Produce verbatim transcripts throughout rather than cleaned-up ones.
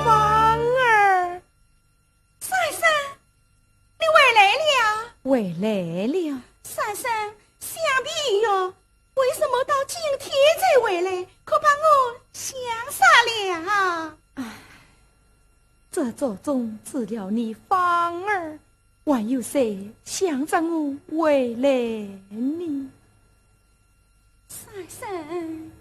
芳儿。 珊珊，你回来了？回来了。珊珊，想必有，为什么到今天才回来？可把我想煞了。唉，这座钟只了你芳儿，还有谁想着我回来呢？珊珊。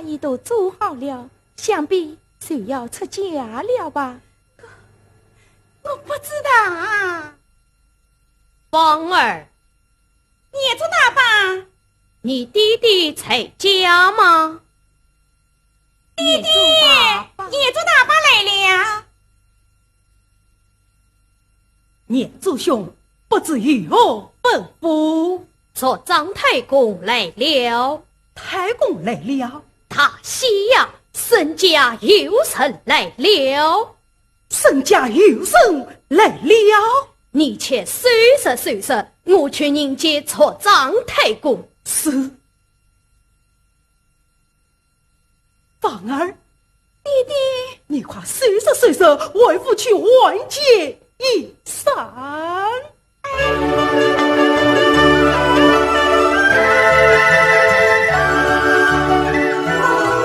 已都做好了，想必就要出嫁了吧？我不知道啊。芳儿，严祖大伯，你爹爹在家吗？爹爹，严祖大伯来了。严祖兄，不知有何吩咐？族长太公来了。太公来了？大喜呀，沈家有人来了。沈家有人来了？你且收拾收拾，我去迎接族长太公。是。 芳儿，爹爹，你快收拾收拾，回府去完结一场。芳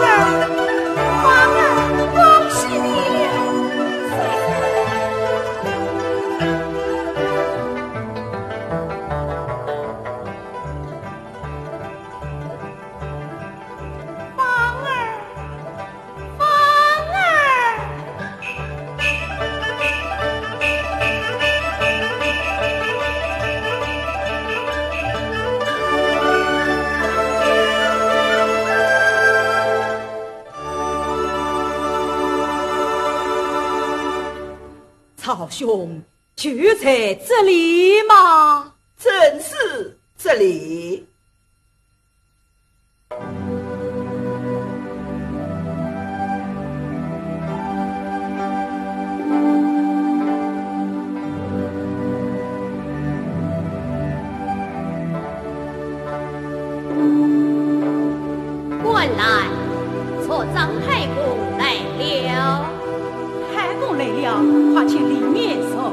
儿，芳儿，恭喜你了！芳儿， 芳儿。曹兄，就在这里吗？正是这里。 快来，族长太公来了。太公来了，快请里面坐。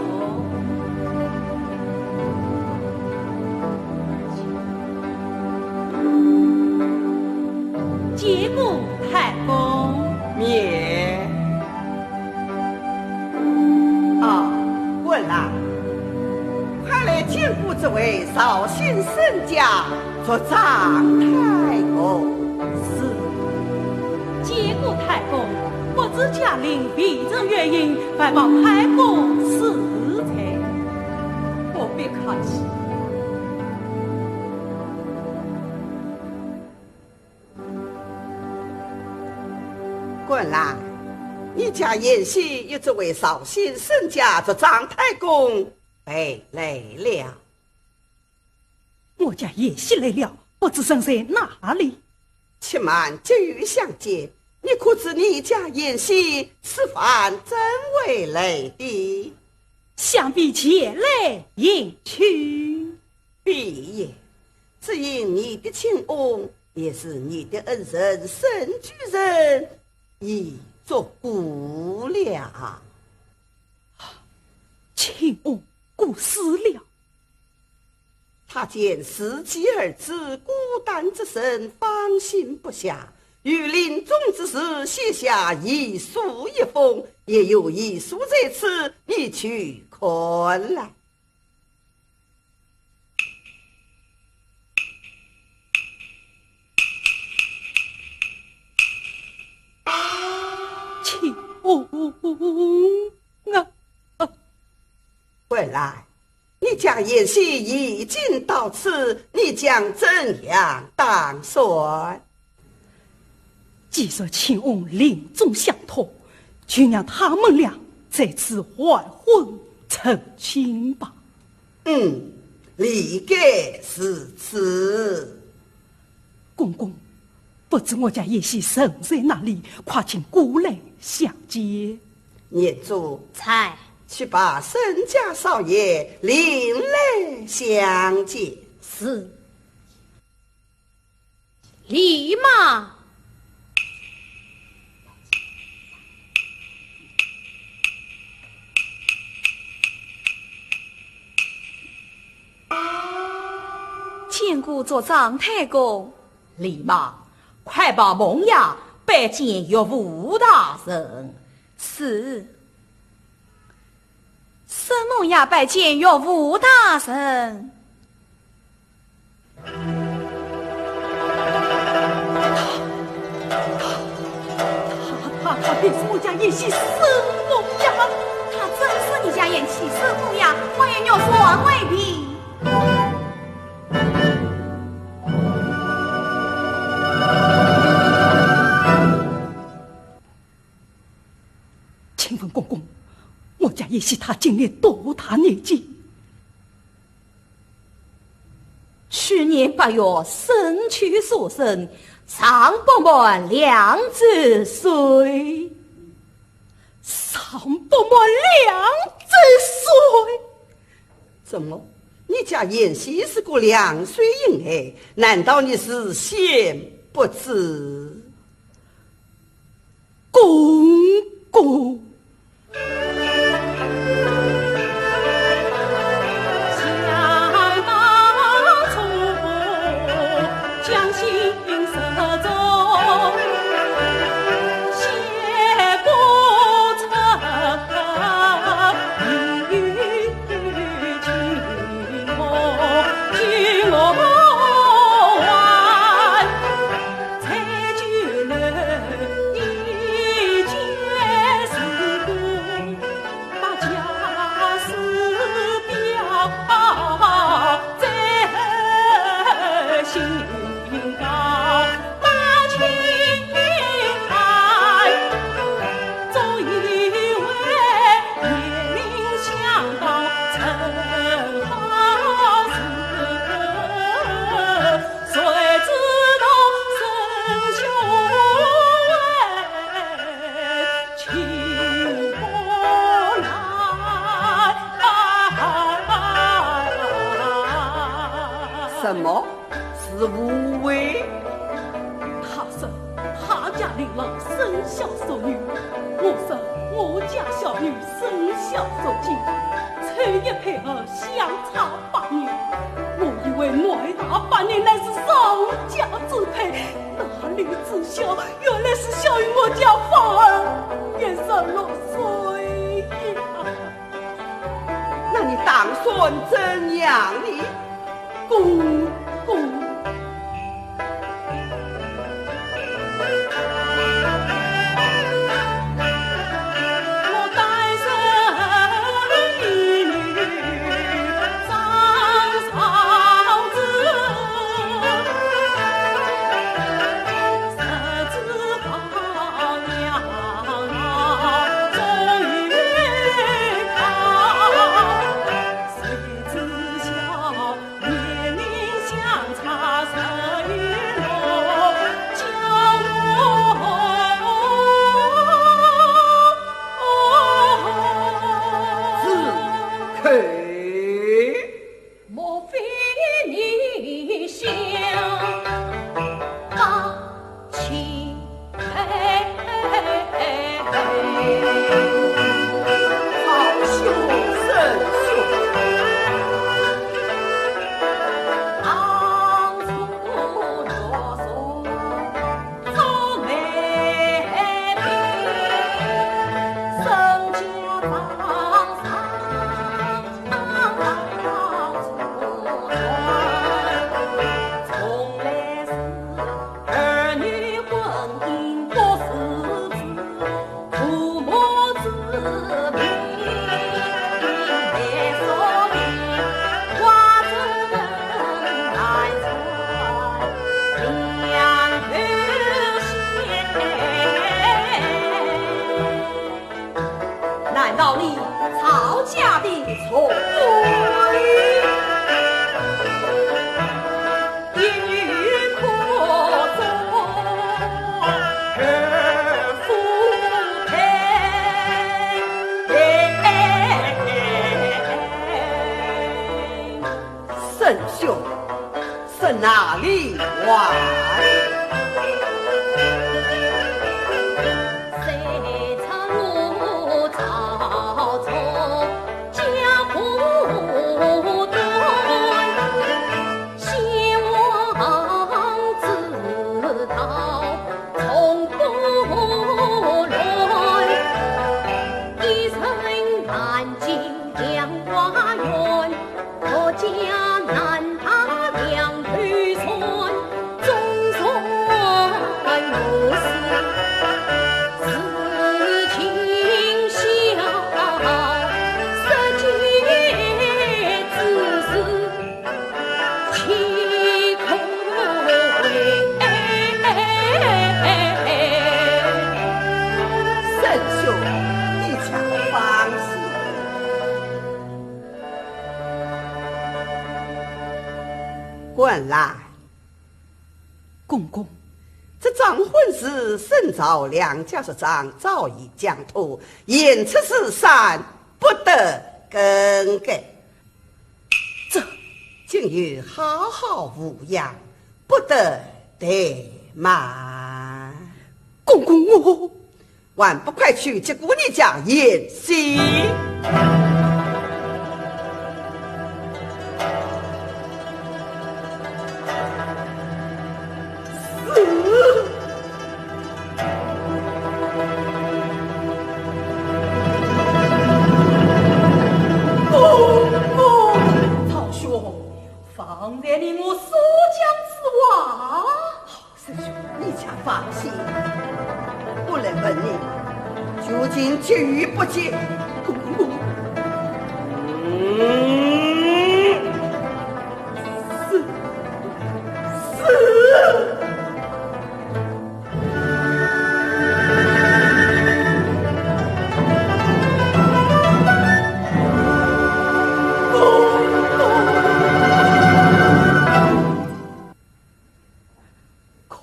见过太公。免。啊，滚来，快来见过这位绍兴沈家族长太公。是。见过太公，不知家令未曾远迎，还望太公恕罪。不必客气。 滚来，你家贤婿与这位绍兴沈家族长太公陪来了。我家贤婿来了，不知人在哪里？且慢，急于相见，你可知你家贤婿此番怎会来的？想必前来迎娶。 闭眼，只因你的亲翁，也是你的恩人沈举人，已作古了。亲翁过世了。他见自己儿子孤单之身，放心不下，于临终之时写下遗书一封，也有遗书在此，你去看来。 亲翁啊！啊，滚来，你家贤婿已经到此，你将怎样打算？ 既然亲翁临终相托，就让他们俩在此换婚成亲吧。嗯，理该如此。公公，不知我家贤婿人在哪里，快请过来相见。严祖，在。去把沈家少爷领来相见。是。 礼马。见过族长太公。礼马，快把孟爷拜见岳父大人。是。 沈孟爷拜见岳父大人。是我家贤婿沈凤呀，他真是你家贤婿沈凤呀，我也要说回禀。请问公公，我家贤婿他今年多大年纪？ 去年八月，身体所生，尚不满两周岁。尚不满两周岁？怎么，你家贤婿是个两岁婴儿？难道你是先不知？ 公公。什么？ 是误会。他说他家令郎生小熟女，我说我家小女生小熟妻，凑一配合相差八年。我以为内大八年乃是上佳之配，哪里知晓原来是小于我家芳儿也十六岁呀。 那你打算怎样呢？公公。子扣。 莫非你想把妻配？好兄，沈兄。难道你曹家的错？沈兄， 是哪里话？滚来！公公，这张婚事，沈赵两家之长早已讲妥，言出如山，不得更改。这，今后好好抚养，不得怠慢。公公，我…… 还不快去接过你家贤婿？是。公公，曹兄，方才你我所讲之话， 沈兄，你且放心，不能问你究竟接与不接。公公，嗯，是，是。公公。 可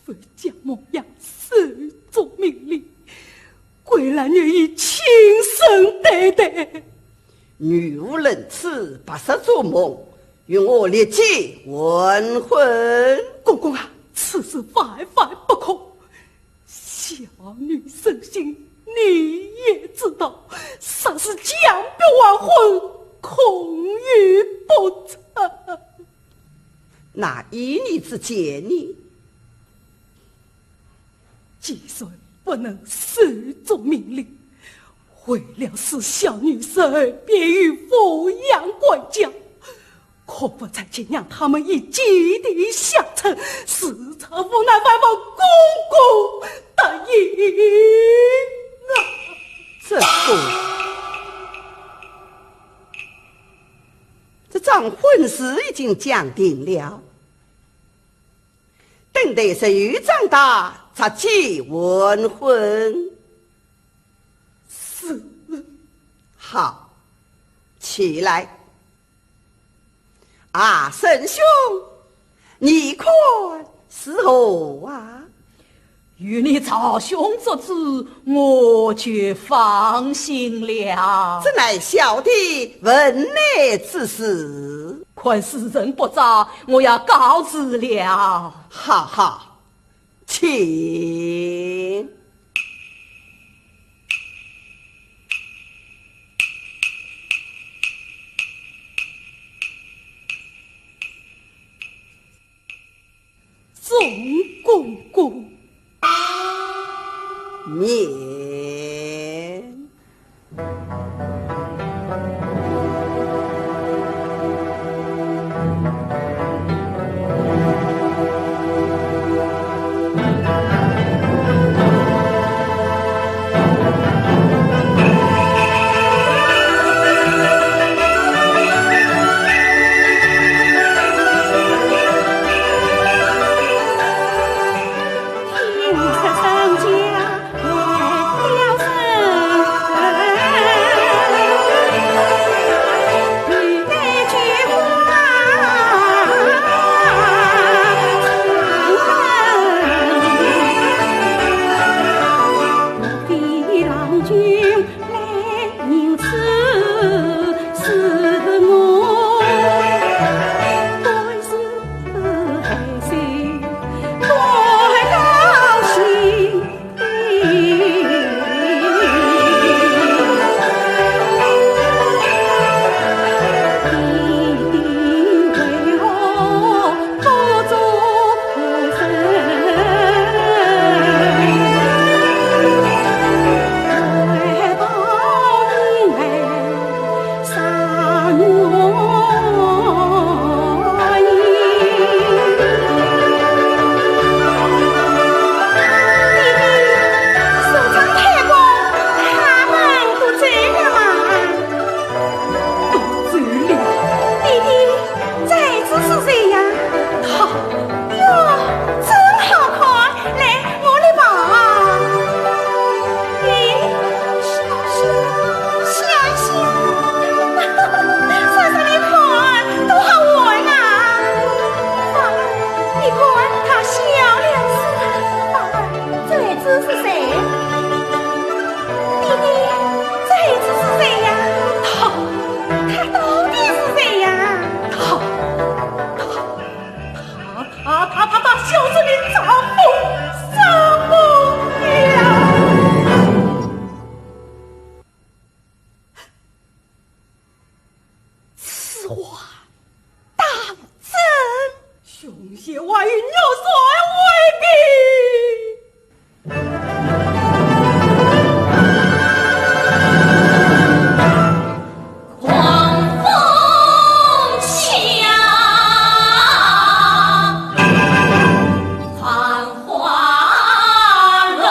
否将孟阳收作名利，桂兰愿意亲身对待。语无伦次，白日做梦，与我立即完婚。公公啊，此事万万不可。小女生性，你也知道，若是强迫完婚，恐有不测。 那依你之见呢？既然不能收作名利，为了使小女生便于抚养管教，可否暂且让他们以寄地相称，事成无奈，还望公公答应啊？这个，这桩婚事已经讲定了。 等待日后长大，着即完婚。是。好，起来。啊，沈兄，你看如何啊？ 有你曹兄作主，我就放心了。这乃小弟问你之事。看时辰不早，我要告辞了。好好，请。 送公公。免。这位奴才威逼。狂风起浪，繁华落。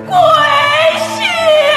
跪下了。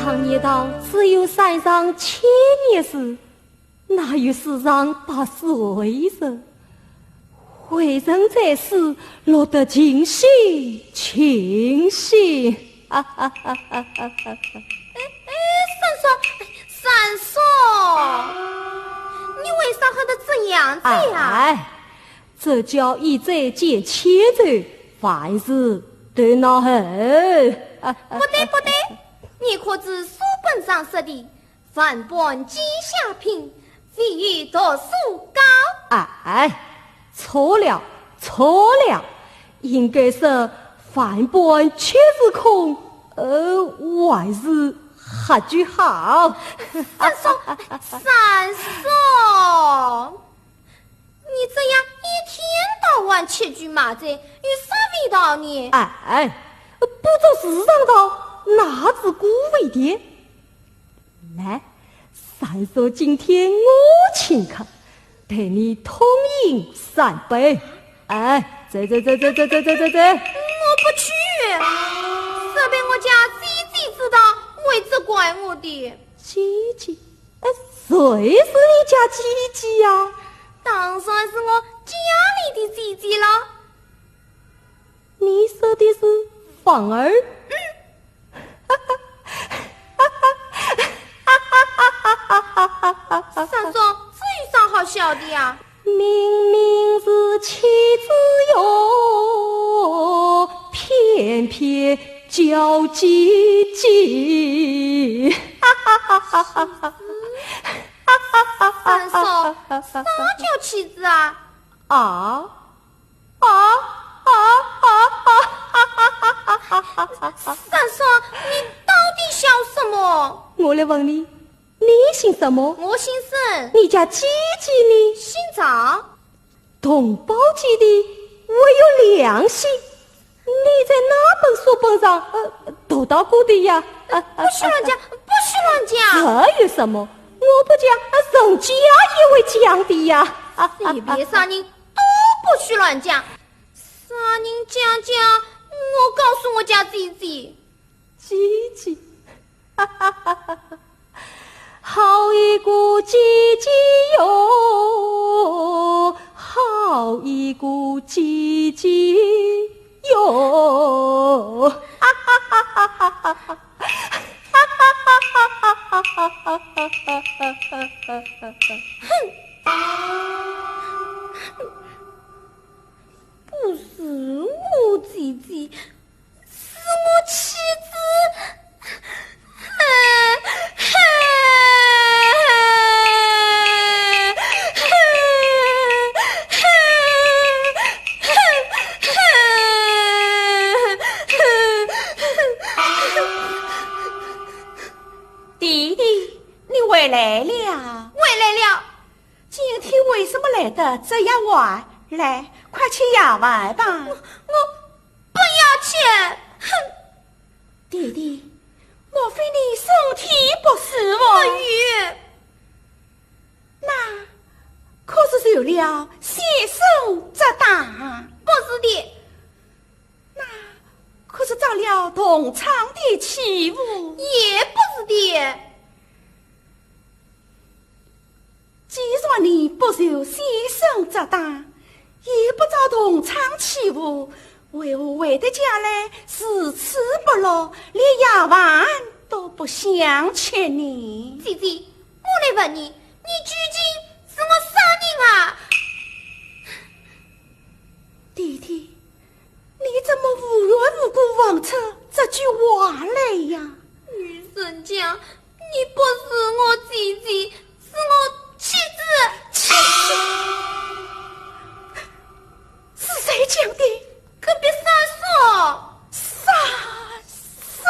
常言道，只有山上千年树，哪有世上百岁人？为人在世，落得尽心尽性。哎，哎，三叔，三叔，你为啥喝得这样子呀？哎，这叫一载见千秋，万事都难后。不对，不对，你可知书本上说的，万般皆下品，唯有读书高。哎，错了，错了，应该说万般皆是空，呃，万事合句好。三叔，三叔。吃酒卖醉，有啥味道呢？哎，不做市场道，哪止过味的？来，算说今天我请客，陪你痛饮三杯。哎，走走走走走走走走走。我不去，说不定我家姐姐知道，会责怪我的。姐姐？哎，谁是你家姐姐呀？当然是我家里的姐姐了。你说的是芳儿？嗯。三叔，这有啥好笑的呀？明明是妻子哟，偏偏叫姐姐。三叔，啥叫妻子啊？啊？啊？啊？啊？啊？三叔，你到底笑什么？我来问你，你姓什么？我姓沈。你家姐姐呢？姓张。同胞姐弟，唯有两姓。你在哪本书本上，呃，读到过的呀？啊，不许乱讲，不许乱讲。这有什么？我不讲，啊，人家也会讲的呀。随便啥人都不许乱讲。啥人讲讲，我告诉我家姐姐。姐姐，好一个姐姐哟，好一个姐姐哟。哼！不是我姐姐，是我妻子。弟弟，你回来了。回来了。今天为什么来得这样晚？来，快去夜饭吧。我，我不要去。哼！弟弟，莫非你身体不适哦？没有。那可是受了先生责打？不是的。那可是遭了同窗的欺负？也不是的。 既然你不受先生责打，也不遭同窗欺负，为何回得家来如此不乐，连夜饭都不想吃呢？姐姐，我来问你，你究竟是我啥人啊？弟弟，你怎么无缘无故问出这句话来呀？女人家， 你不是我姐姐，是我妻子。妻子？是谁讲的？隔壁三叔。三叔？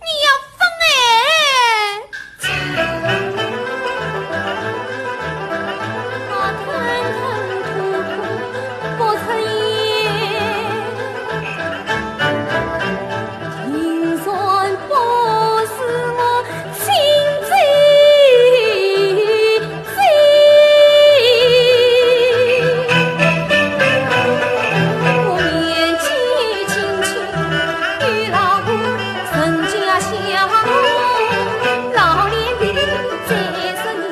你要分哎。他吞吞吐吐不出言，竟然不是我亲姐姐。我年纪轻轻，与老夫人家相好，老脸皮再十年，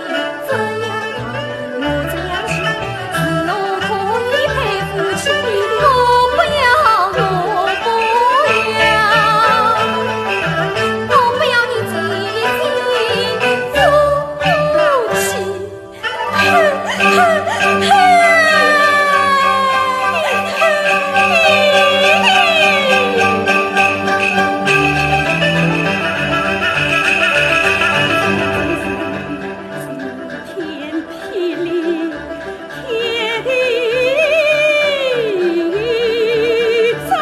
怎样看我这样想，是我可以配夫妻，我不要，我不要，我不要你姐姐做夫妻。 天霹雳，天地震。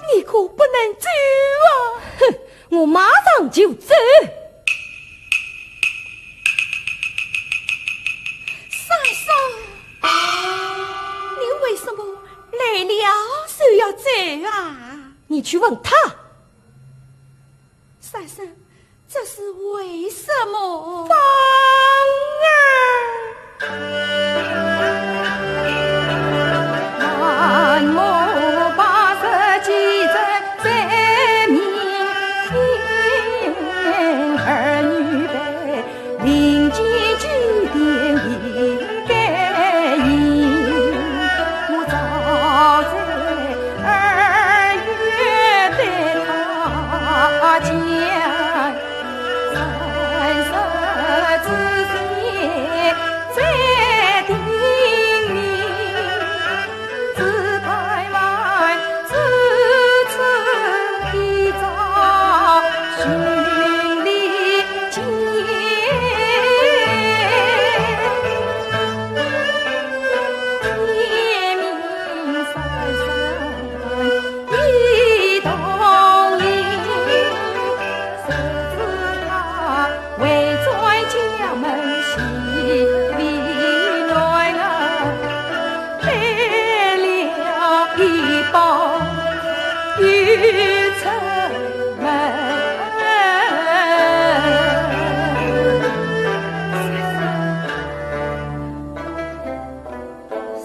你可不能走啊！哼，我马上就走。三嫂，你为什么来了就要走啊？你去问他。 三嫂，这是为什么？放啊！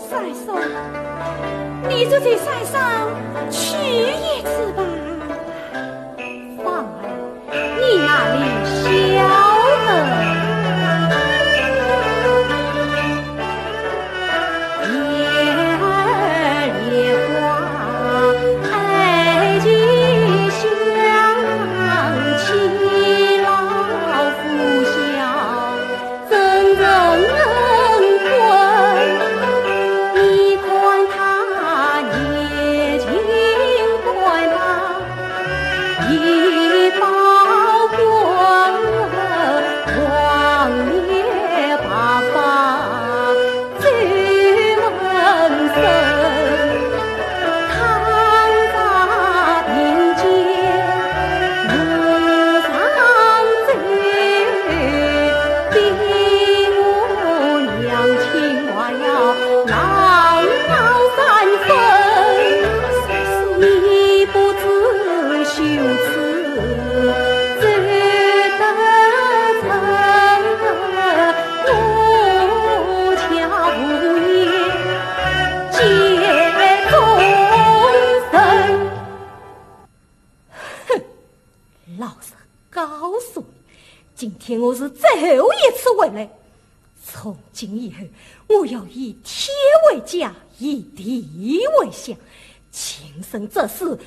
三嫂，你就在山上去一去吧。放儿，你哪里晓得？今天我是最后一次回来，从今以后，我要以天为家，以地为乡，今生这世永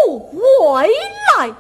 不回来。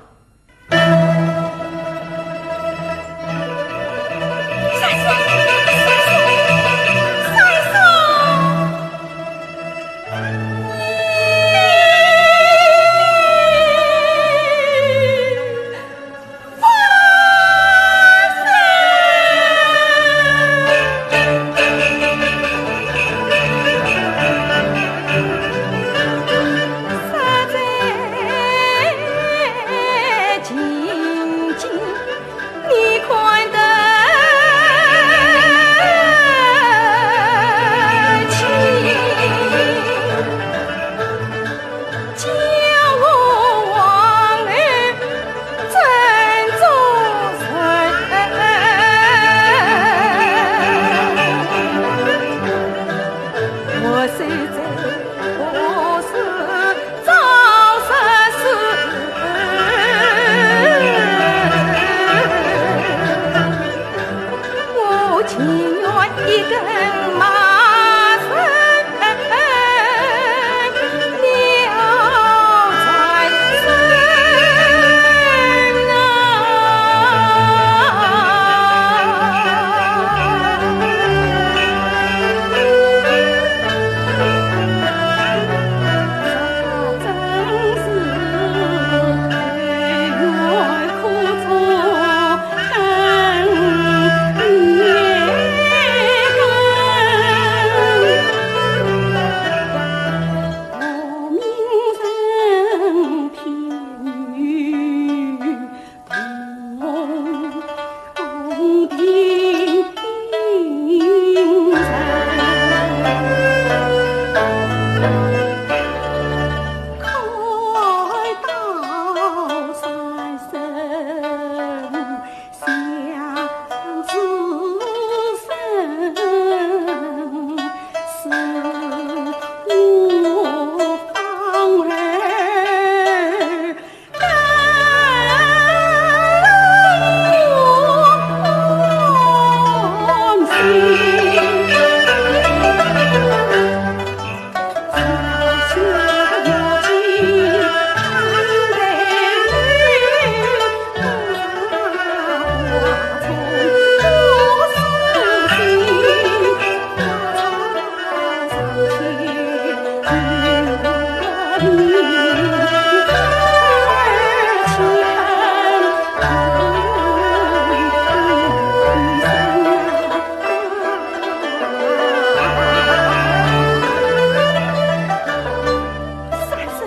三生，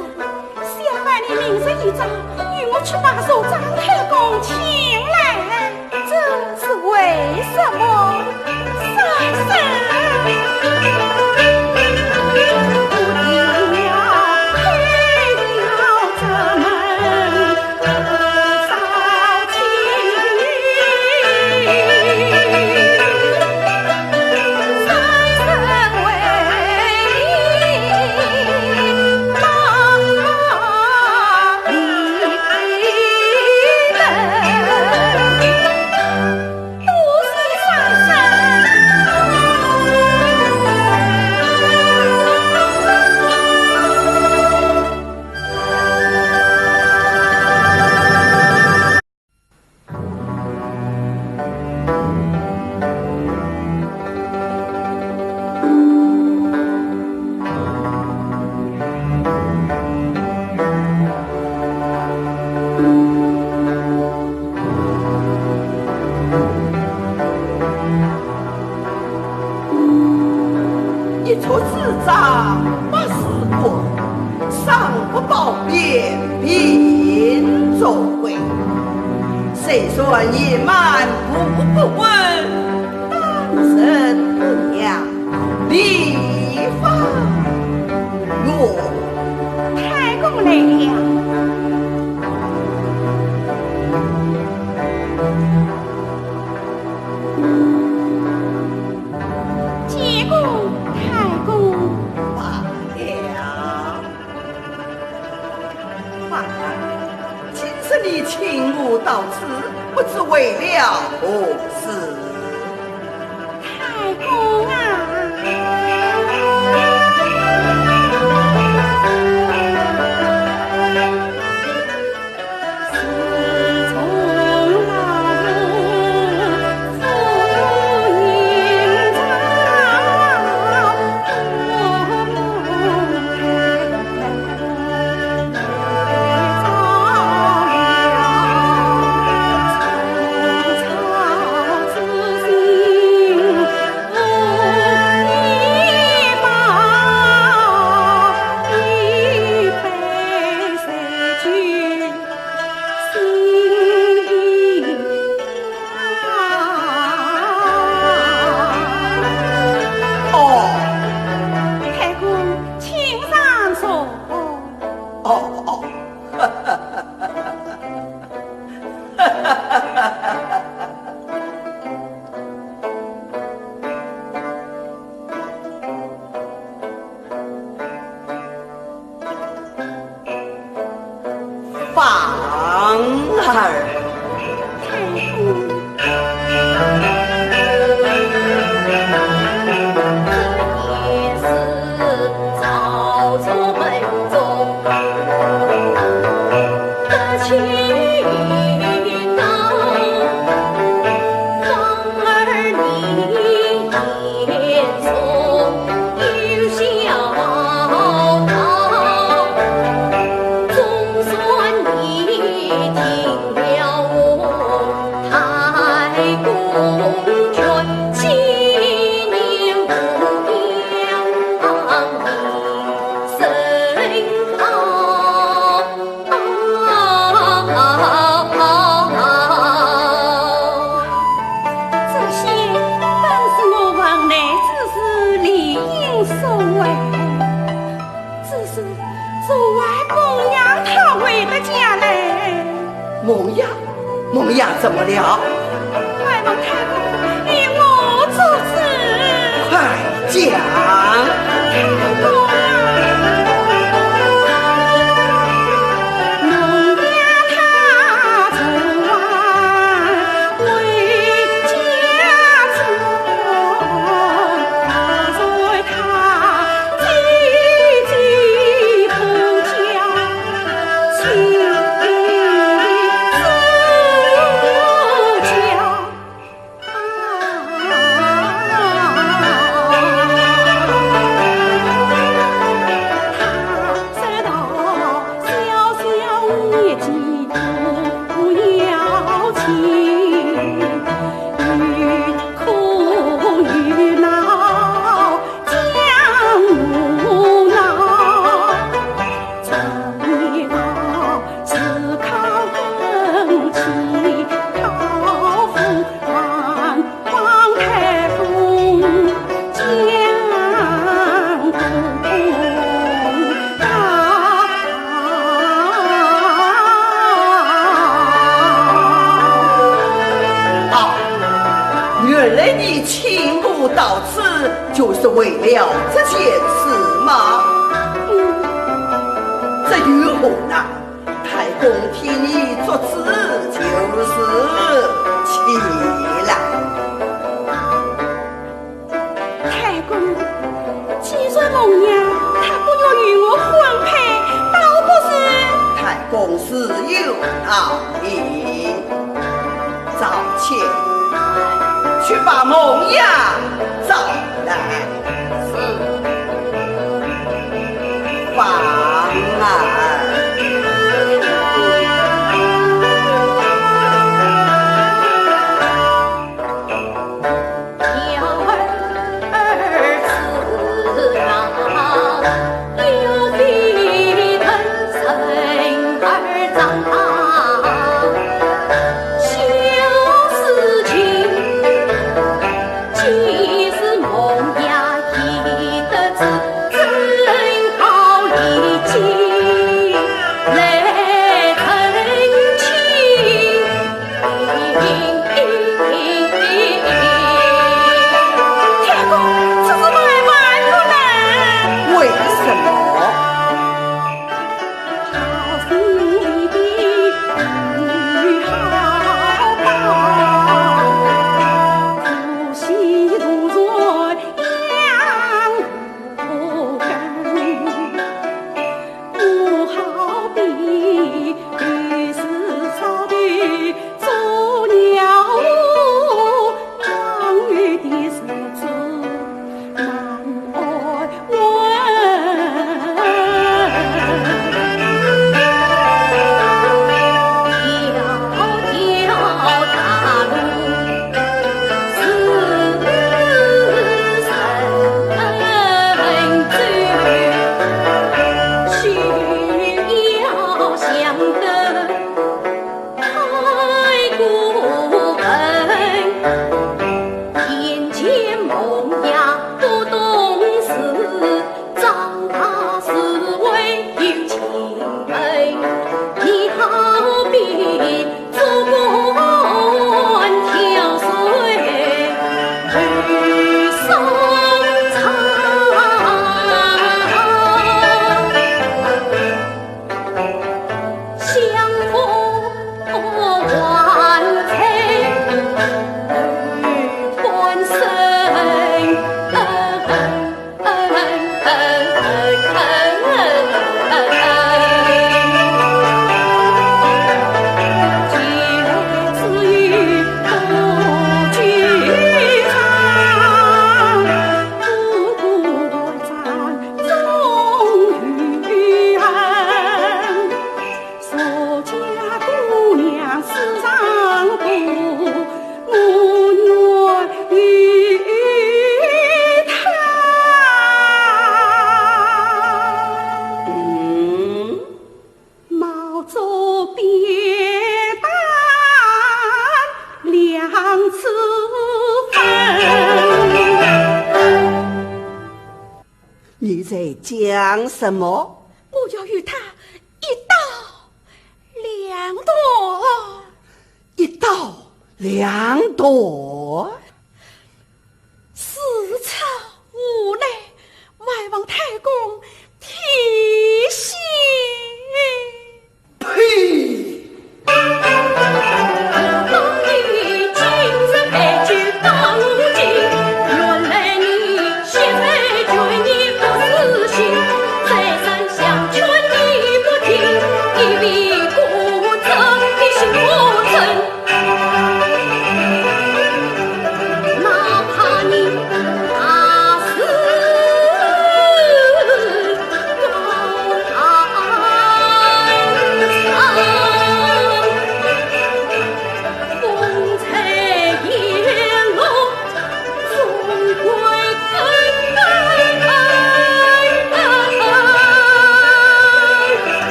下官你明日一早与我去把寿张太公请来。这是为什么？三生。一出此章百事过，赏不褒贬，并作归。谁说夜漫步不问，当人不让，理方圆。太公来了。 见过太公。罢了。罢了，今日你你请我到此，不知为了何事？太公啊！哦，太公，请上座。哦，哦。这些本是我问来之事，理应收回。只是昨晚孟阳他回得家来。孟阳？孟阳怎么了？外蒙太公命我做主。快讲。太公啊！ 啊，原来你请我到此，就是为了这件事吗？嗯。这如何呢？太公替你做主，就是起来。 太公，既然孟阳他不愿与我婚配，倒不如……太公自有道理。赵倩，去把孟阳找来。是。方儿。在讲什么？我要与他一刀两断。一刀两断？事出无奈，还望太公提醒。呸！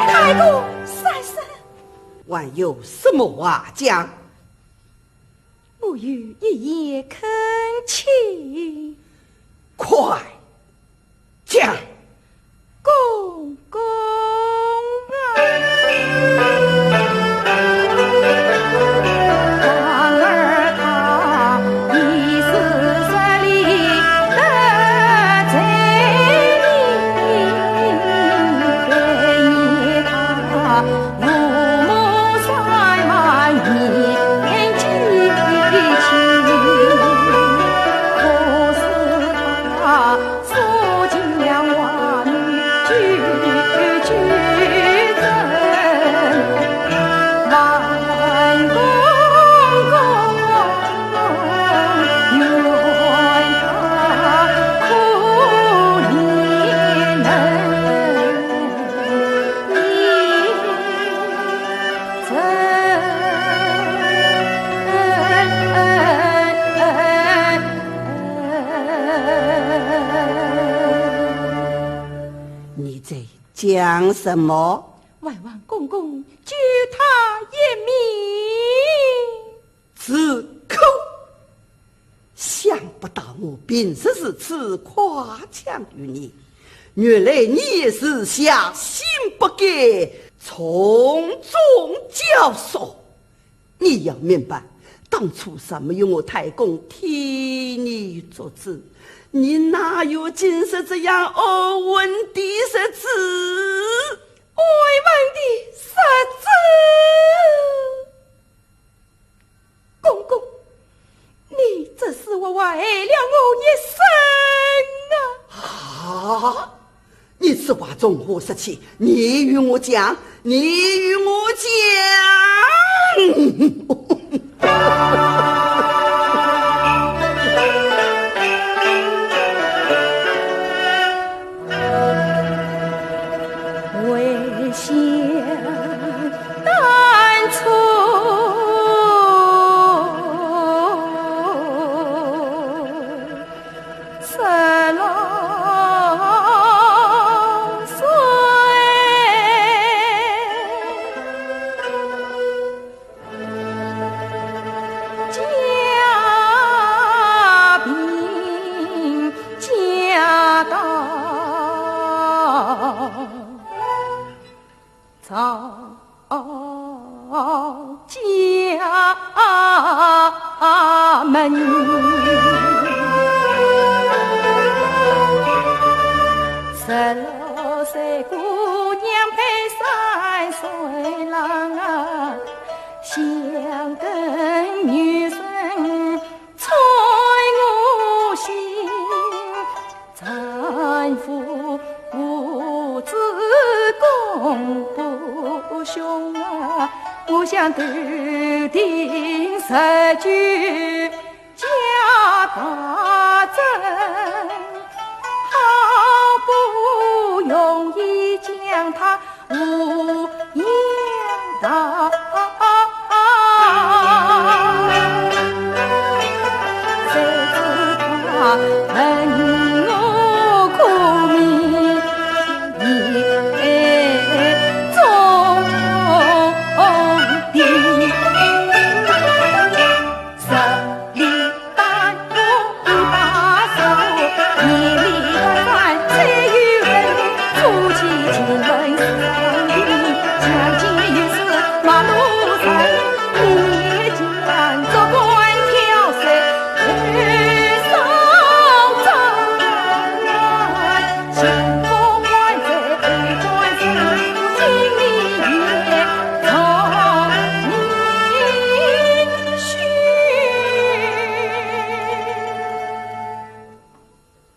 太公三省。还有什么话讲？我有一言恳请。快讲。公公啊！你在讲什么？还望公公救他一命。住口！ 想不到我平日如此夸奖于你，原来你也是下心不改，从中教唆。你要明白，当初若没有我太公替你做主，你哪有今日这样安稳的日子？安稳的日子？ 公公，你这是活活害了我一生啊！啊！你此话从何说起？你与我讲，你与我讲。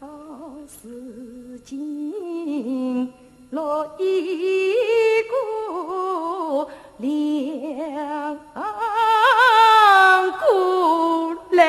到如今，落一个两个来。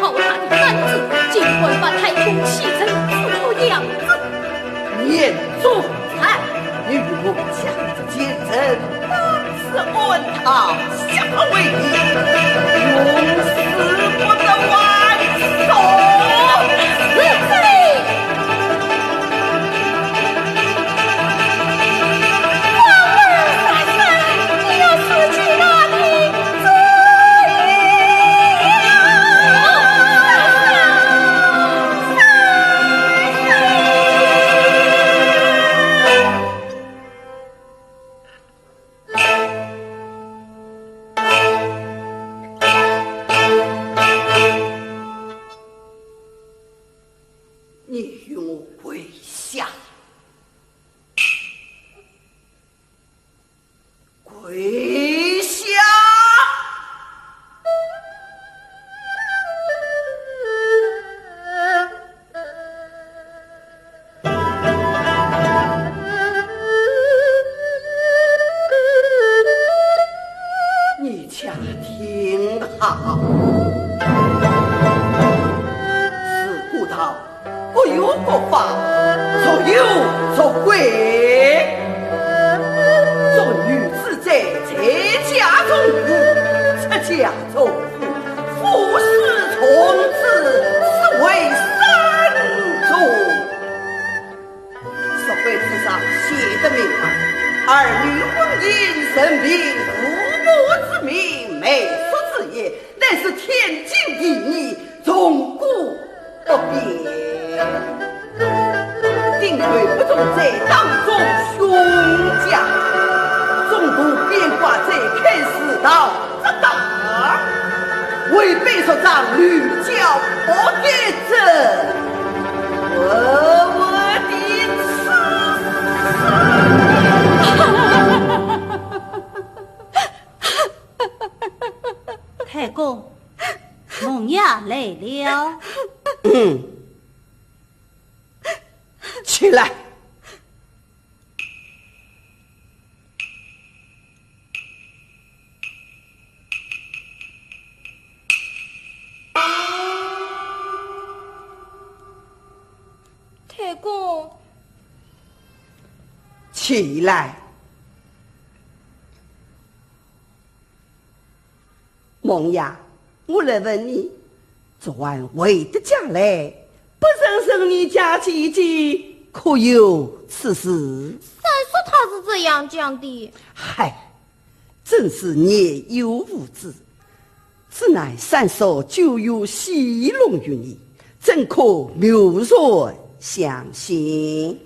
好大的胆子，竟敢把太公戏称是个娘子！念祖宗，你与我讲这奸臣，当是暗套，下跪！永世不得还手！是谁？你与我跪下！跪下！你且听好。自古道，各有各法，孰有孰贵。做女子者，在家从父，出嫁从夫，夫死从子，是为三从。 石碑之上写得明白，儿女婚姻，任凭父母之命，媒妁之言，乃是天经地义，从古不变。顶贵不中，再当中凶家，中途变卦，再看世道。 这个违背说章，屡教不改者，活活地处死！太公，孟爷来了。嗯，起来。 太公，起来。孟爷，我来问你，昨晚回得家来，不曾问你家姐姐可有此事？三叔他是这样讲的。嗨， 真是年幼无知，此乃三叔久有戏弄于你，怎可貿然相信？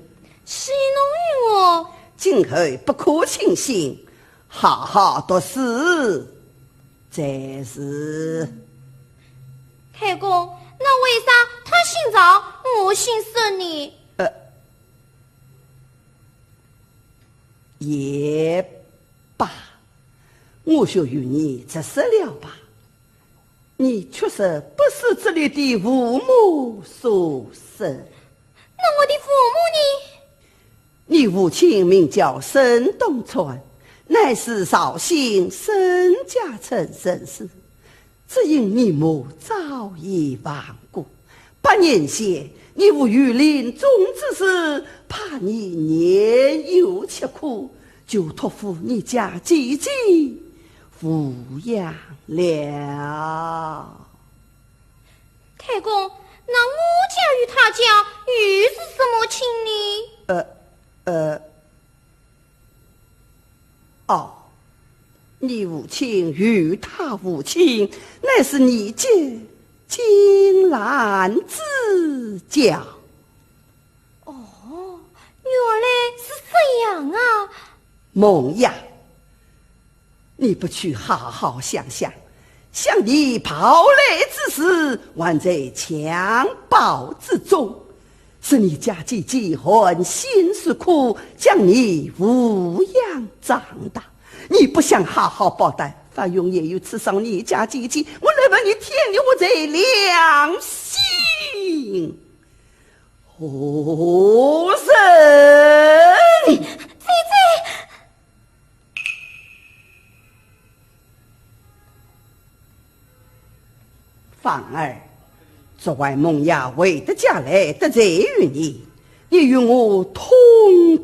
戏弄于我？今后不可轻信，好好读书才是。太公，那为啥他姓赵，我姓孙呢？呃，也罢，我就与你直说了吧。你确实不是这里的父母所生。那我的父母呢？ 你父亲名叫沈东川，乃是绍兴沈家村人氏，只因你母早已亡故，八年前你父御临终之时，怕你年幼吃苦，就托付你家姐姐抚养了。太公，那我家与他家又是什么亲呢？呃，呃， 哦，你父亲与他无亲，乃是你姐金兰之交。哦，原来是这样啊。梦雅，你不去好好想想，想你抱来之时，还在襁褓之中， 是你家姐姐含辛茹苦将你抚养长大，你不想好好报答，反用言语刺伤你家姐姐，我来问你，天理何在良心何在？姐姐， 芳儿，昨晚梦雅回得家来，得罪于你，你与我同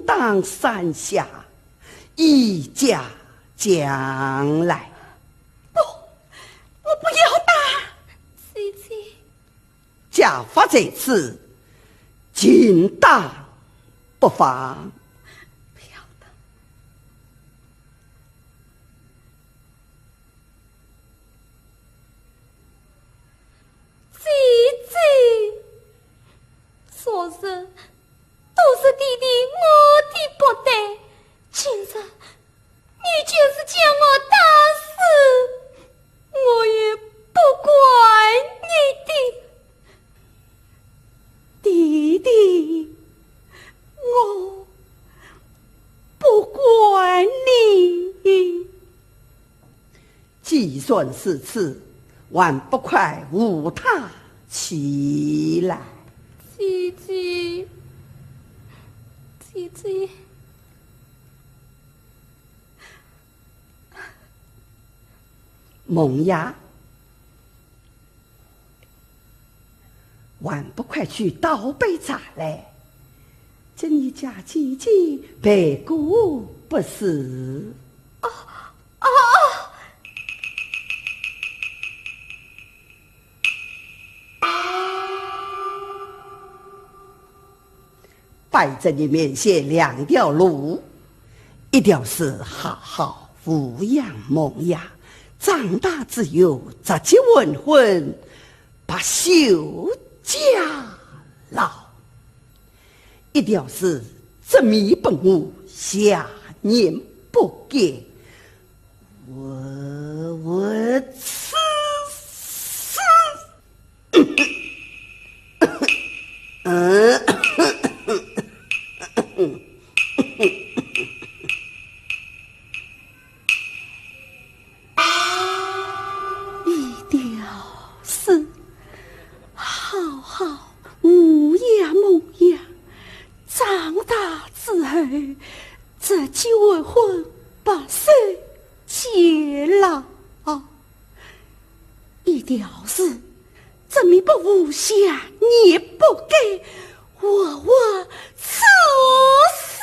当山下，以假将来。不，我不要打。姐姐。 家法在此，尽打不妨。不要打。姐姐，昨日都是弟弟我的不对，今日 你就是将我打死，我也不怪你的。弟弟，我不怪你。既然如此，还不快扶她起来？姐姐，姐姐。 梦雅，还不快去倒杯茶来，这你家姐姐陪过不是？哦，哦，哦。 摆在你面前两条路，一条是好好抚养梦雅，长大之后直接完婚，白首偕老；一条是执迷不悟，邪念不改，活活吃屎。 一条是好好抚养梦雅，长大之后，直接完婚，白首偕老。 一条是执迷不悟，邪念不改，活活吃屎。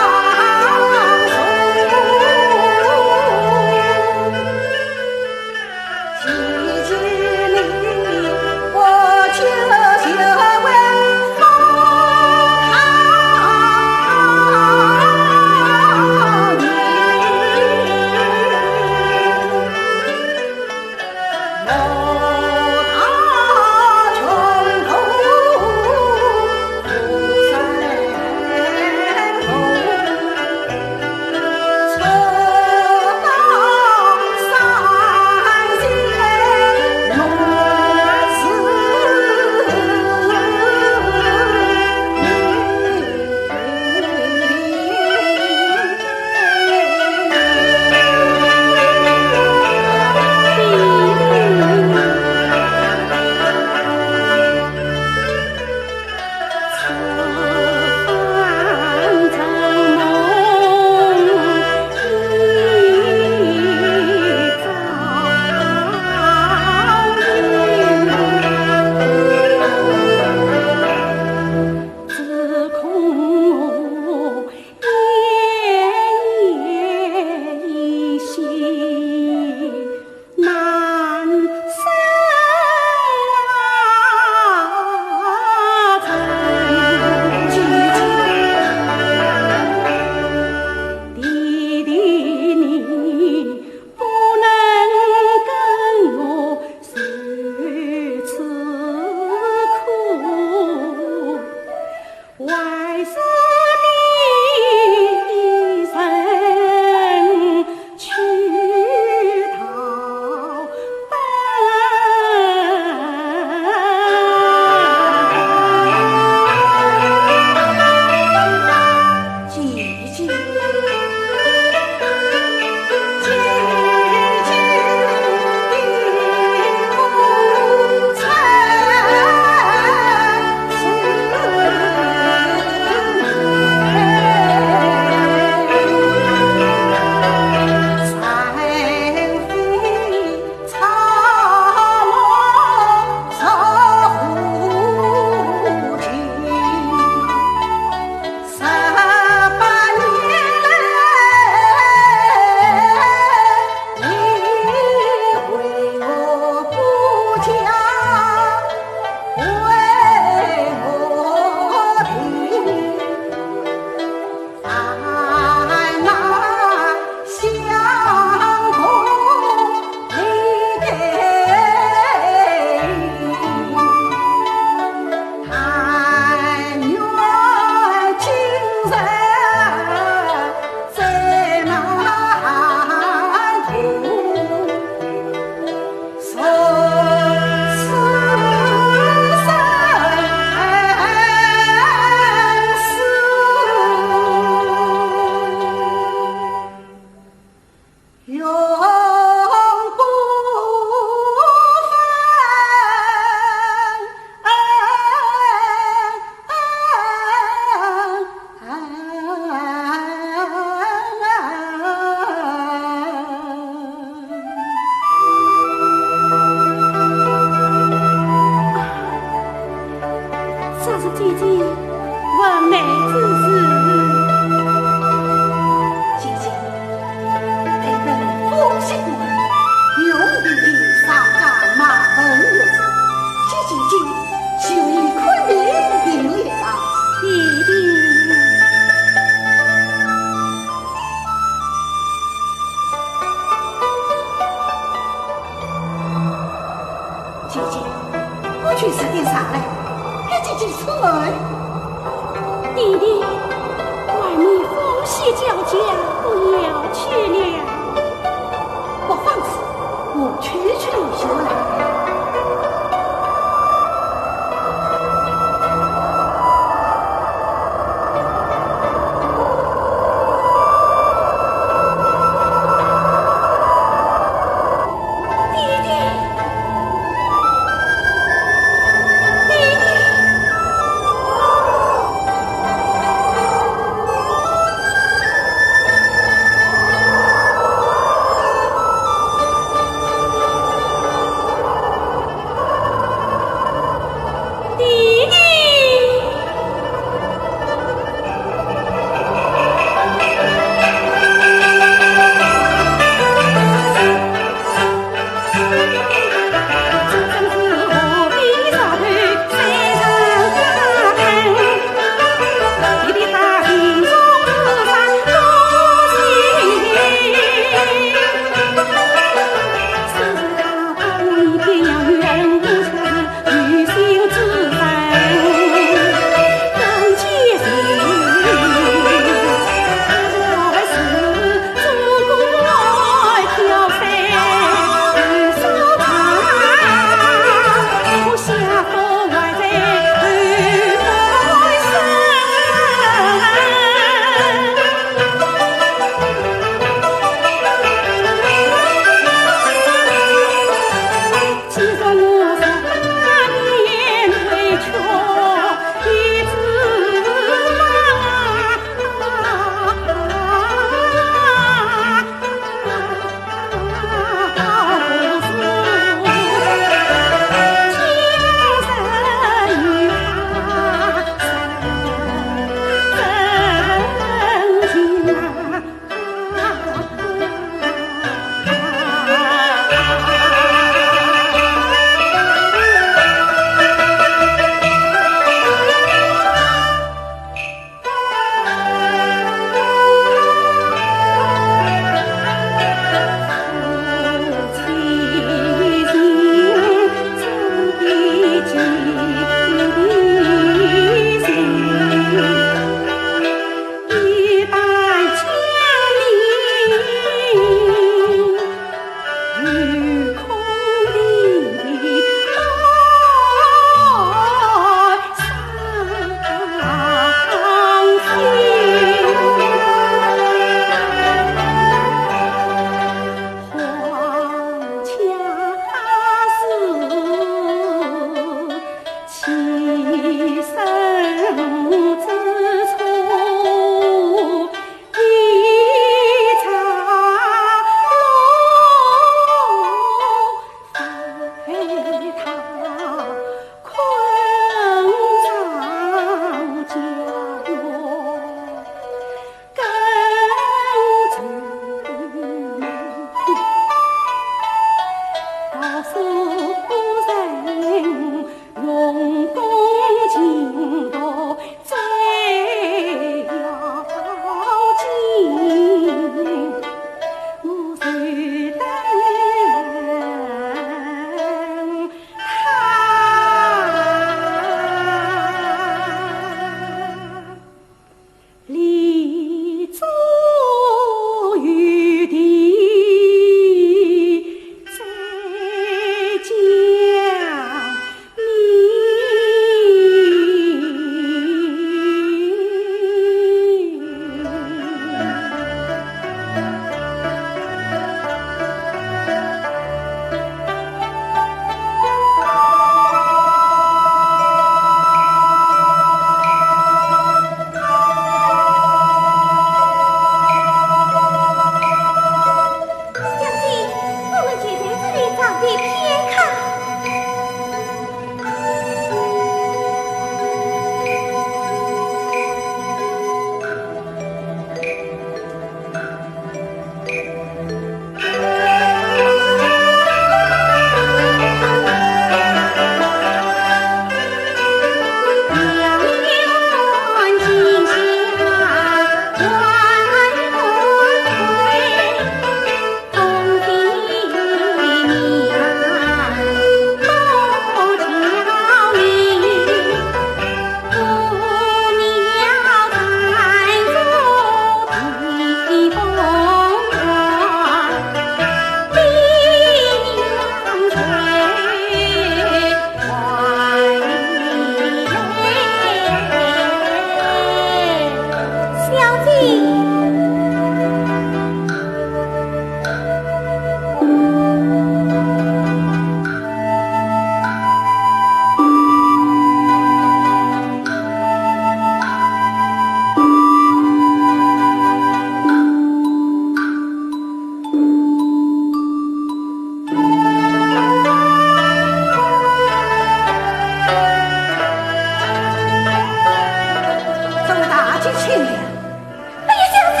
哎呀，小姐，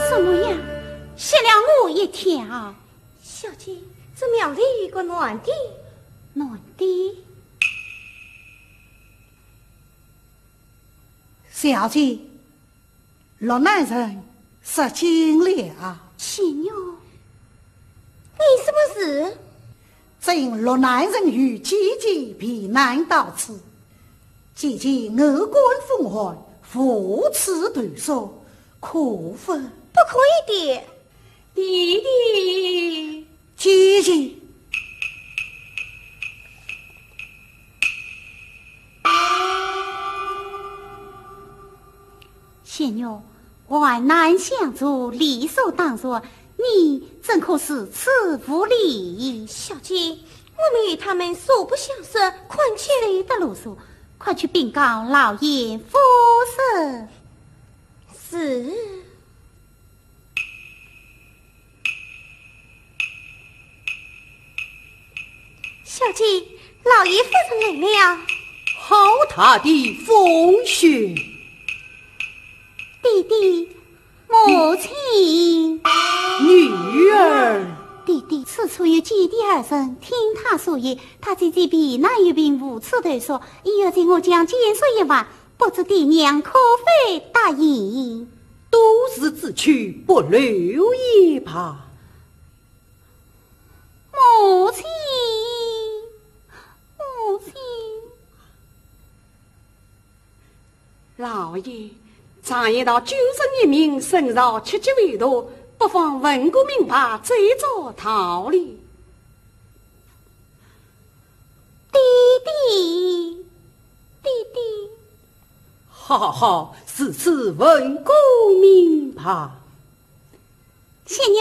怎么样？吓了我一跳。小姐，这庙里有个男的。男的？小姐，落难人入京了。仙女，你什么事？ 今落难人与姐姐避难到此，姐姐五官风寒，无处投宿，可否？不可以的。弟弟。姐姐。仙女， 患难相助，理所当然，你怎可如此无礼？小姐，我们与他们素不相识，况且……休得啰嗦，快去禀告老爷夫人。是。 小姐，老爷夫人来了。好大的风雪！弟弟，母亲。女儿。弟弟，此处有姐弟二人，听他所言，他姐姐避难有病，无处投宿，意欲请我将简说一番，不知爹娘可否答应？都是自去，不留也罢。 母亲，母亲。老爷，常言道，救人一命胜造七级浮屠，不妨问个明白，再做道理。弟弟，弟弟。好好，如此问个明白。 仙女，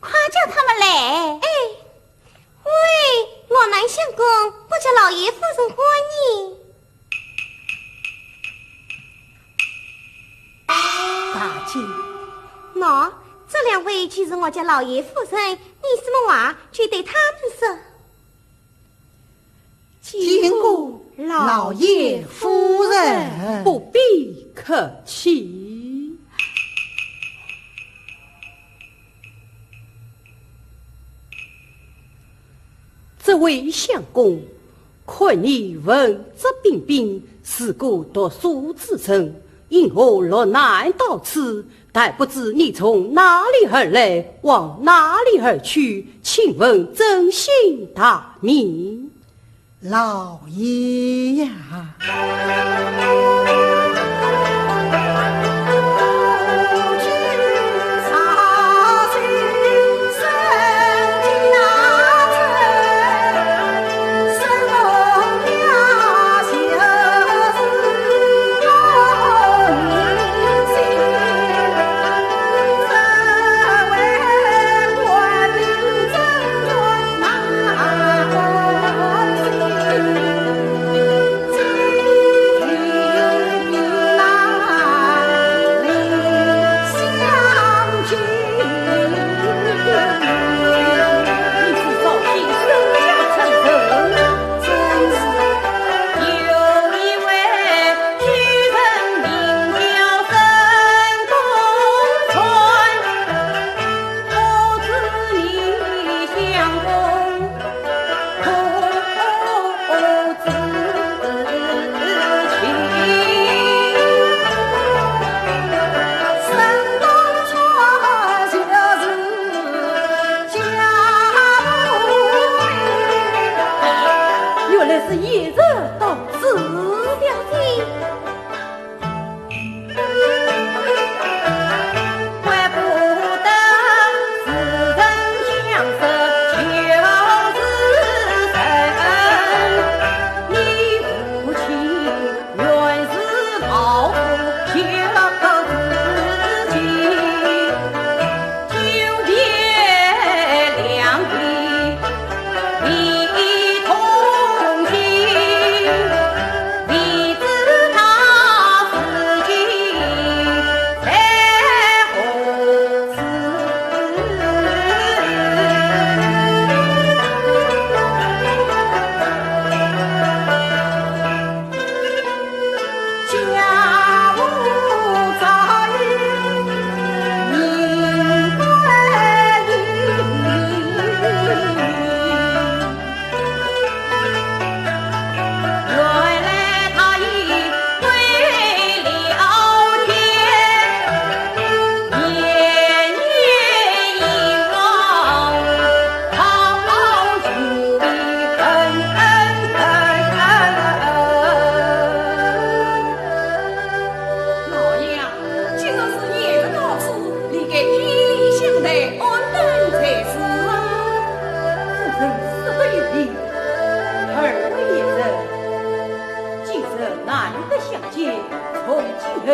快叫他们来。哎，喂，落难相公，我家老爷夫人唤你。大姐。喏，这两位就是我家老爷夫人，你什么话就对他们说。 见过老爷夫人。不必客气。这位相公，看你文质彬彬，是个读书之人，因何落难到此？但不知你从哪里而来，往哪里而去？请问尊姓大名？老爷呀！后，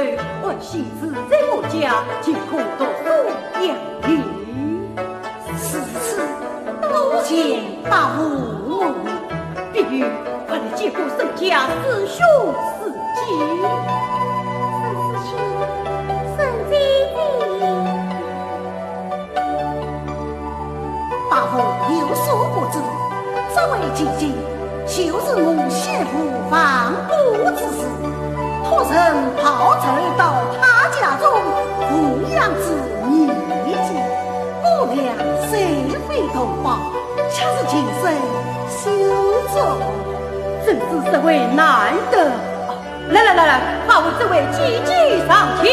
安心住在我家，尽可读书养病。如此多谢伯父。碧玉，快来见过沈家师兄师姐。沈师兄，沈姐姐。 伯父有所不知，这位姐姐就是我媳妇房姑之事，托人跑出到她家中抚养至年纪，我俩虽非同胞，却是近身兄长。真是实为难得。 来来来来，快为这位姐姐上轿。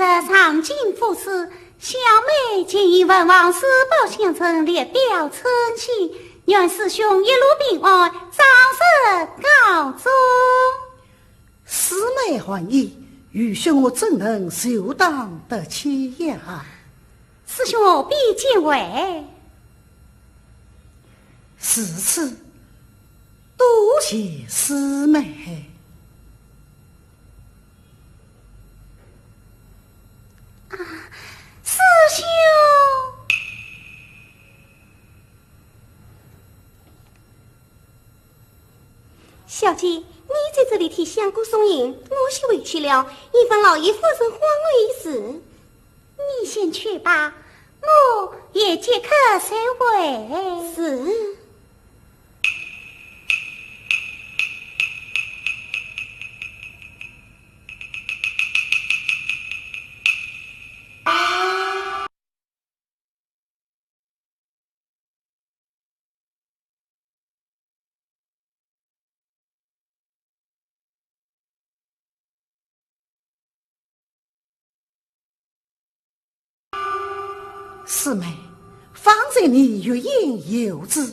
呃，上京赴试，小妹见于文王师伯相称，列表称喜，愿师兄一路平安，早日告终。师妹还言，愚兄我怎能袖档得起呀？师兄何必见外？如此，多谢师妹。 啊，师兄。小姐，你在这里替相公送行，我先回去了，以防老爷夫人慌乱一时。你先去吧，我也即刻随回。是。 师妹，方才你欲言又止，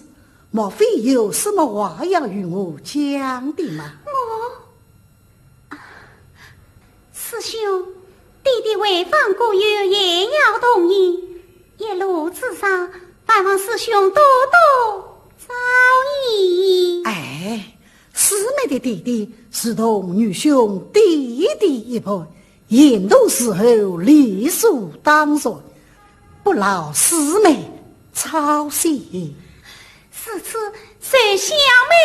莫非有什么话要与我讲的吗？我，啊，师兄，弟弟回访故友，也要同行，一路之上，还望师兄多多照应。哎， 师妹的弟弟如同愚兄弟弟一般，沿途侍候理所当然，不劳师妹操心。如此，受小妹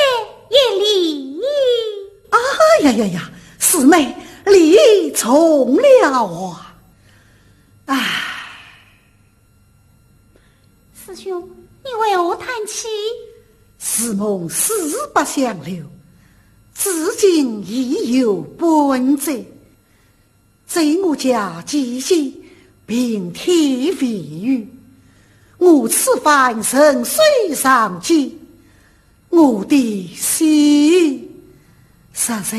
一礼。哎呀呀呀，师妹礼重了啊！唉。 师兄，你为何叹气？如梦似白相留，至今亦有半载。在我家期间，平添微雨，我此番沉水上京，我的心实在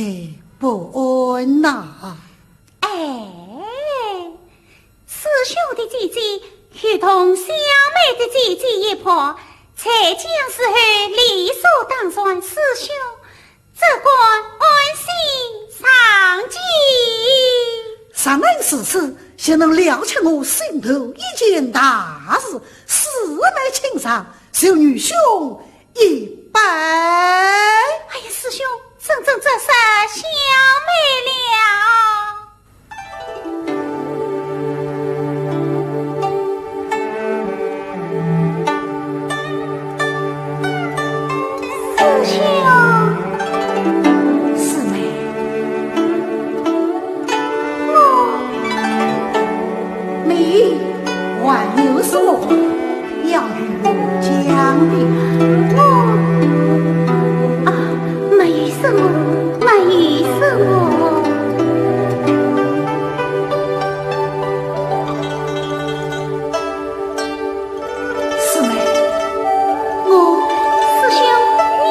不安呐。 哎，师兄的姐姐与同小妹的姐姐一般，在家时候理所当然，师兄只管安心上京。若然如此，就能了却我心头一件大事，师妹请上，受愚兄 一拜。哎呀，师兄，真正折煞小妹了。师兄。师妹。我。你还有什么话 要与我讲的。我，啊，没什么，没什么。师妹，我，师兄，你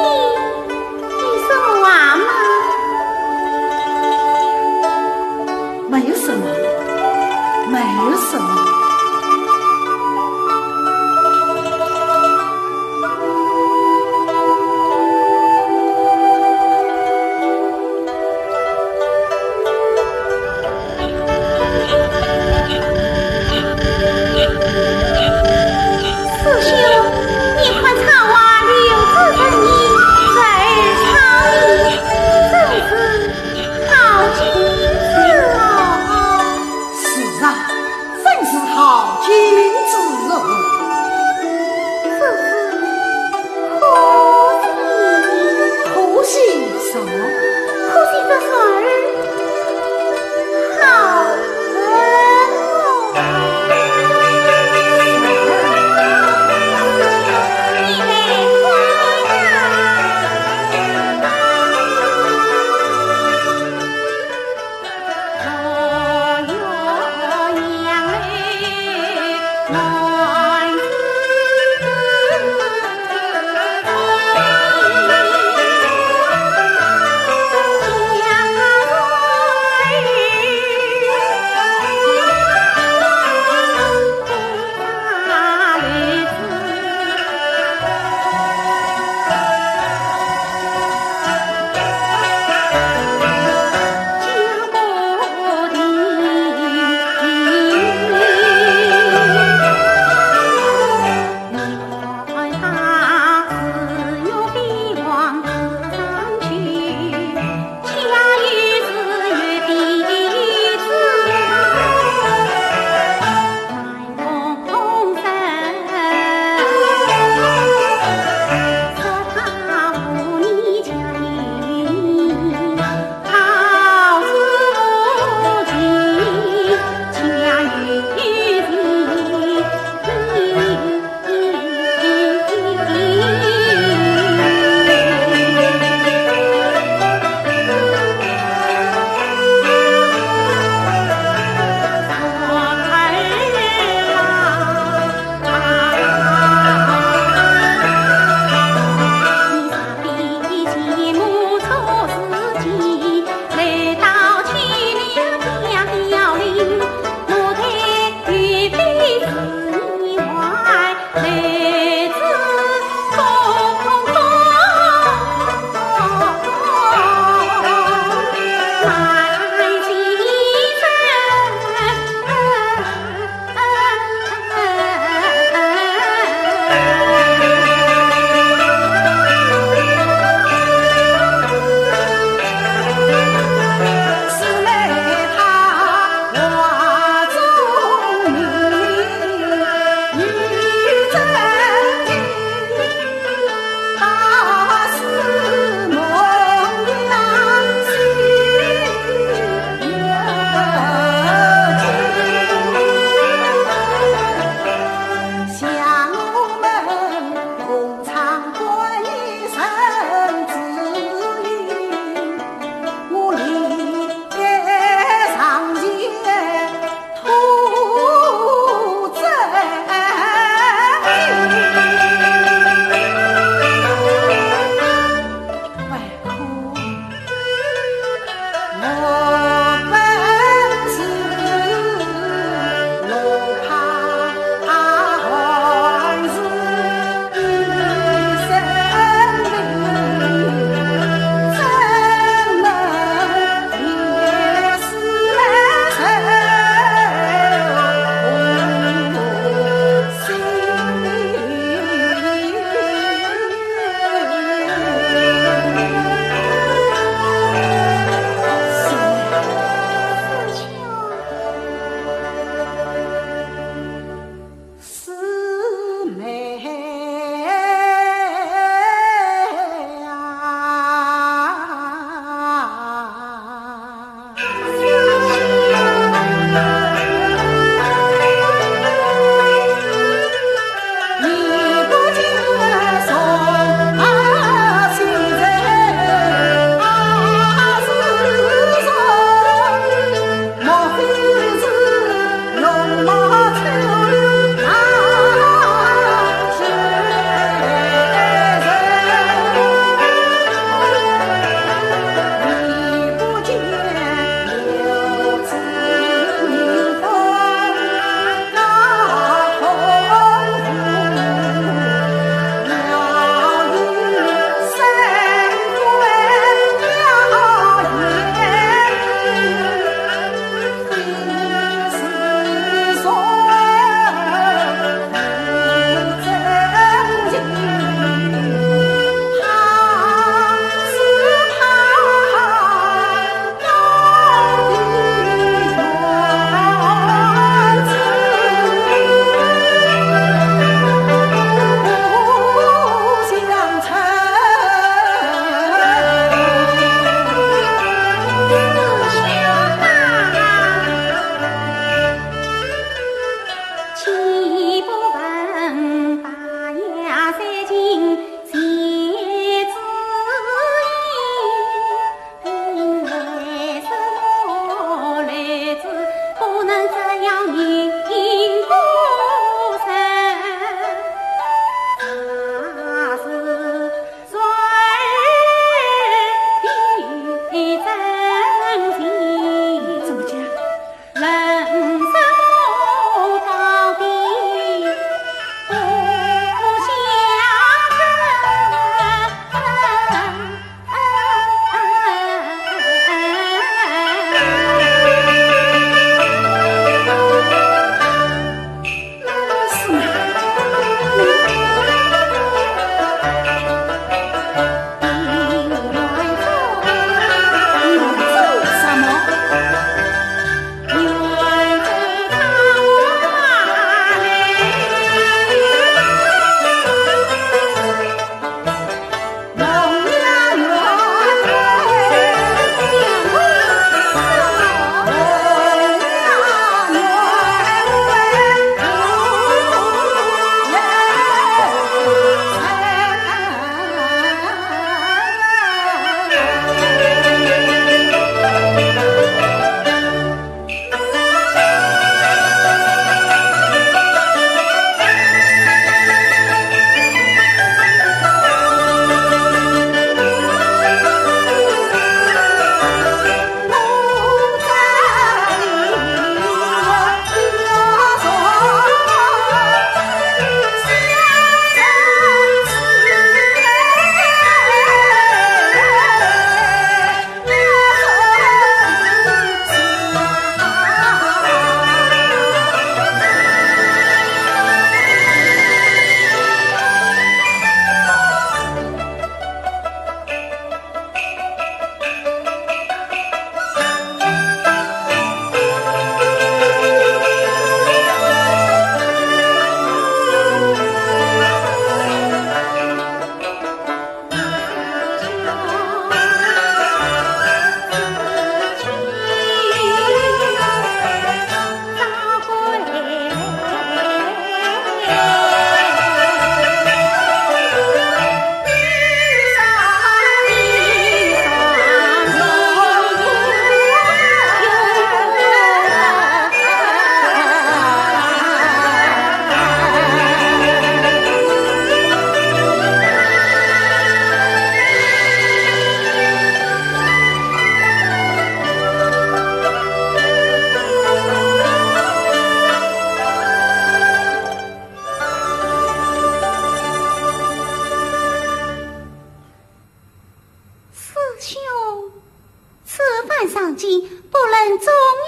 当今不论忠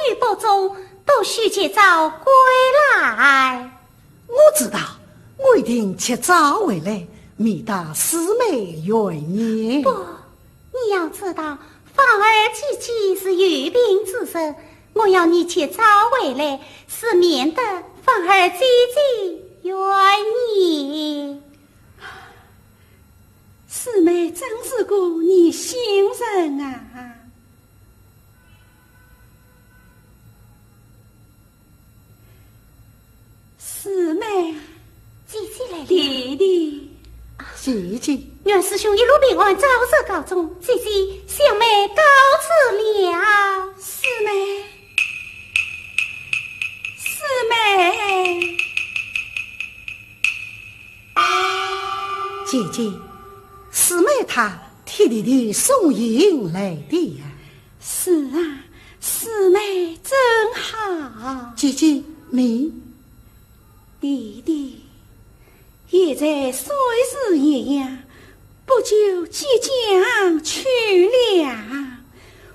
与不忠，都需及早归来。我知道，我一定及早回来，面达师妹怨言。不，你要知道，芳儿姐姐是有病之身，我要你及早回来，是免得芳儿姐姐怨言。师妹真是个热心人啊！ 师妹。姐姐来了。弟弟。姐姐。愿师兄一路平安，早日高中。姐姐，小妹告辞了。师妹。师妹。姐姐，师妹她替弟弟送行来的呀。是啊， 师妹真好。姐姐，你。弟弟，现在岁时已晏，不久即将去了，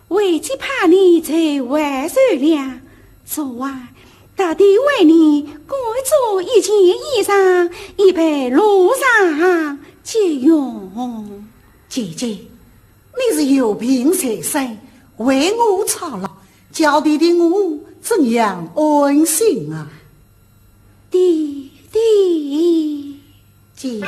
为姐怕你在外受凉，昨晚特地为你赶做一件衣裳，以备路上急用。姐姐， 你是有病在身，为我操劳，叫弟弟我怎样安心啊？弟弟。姐姐。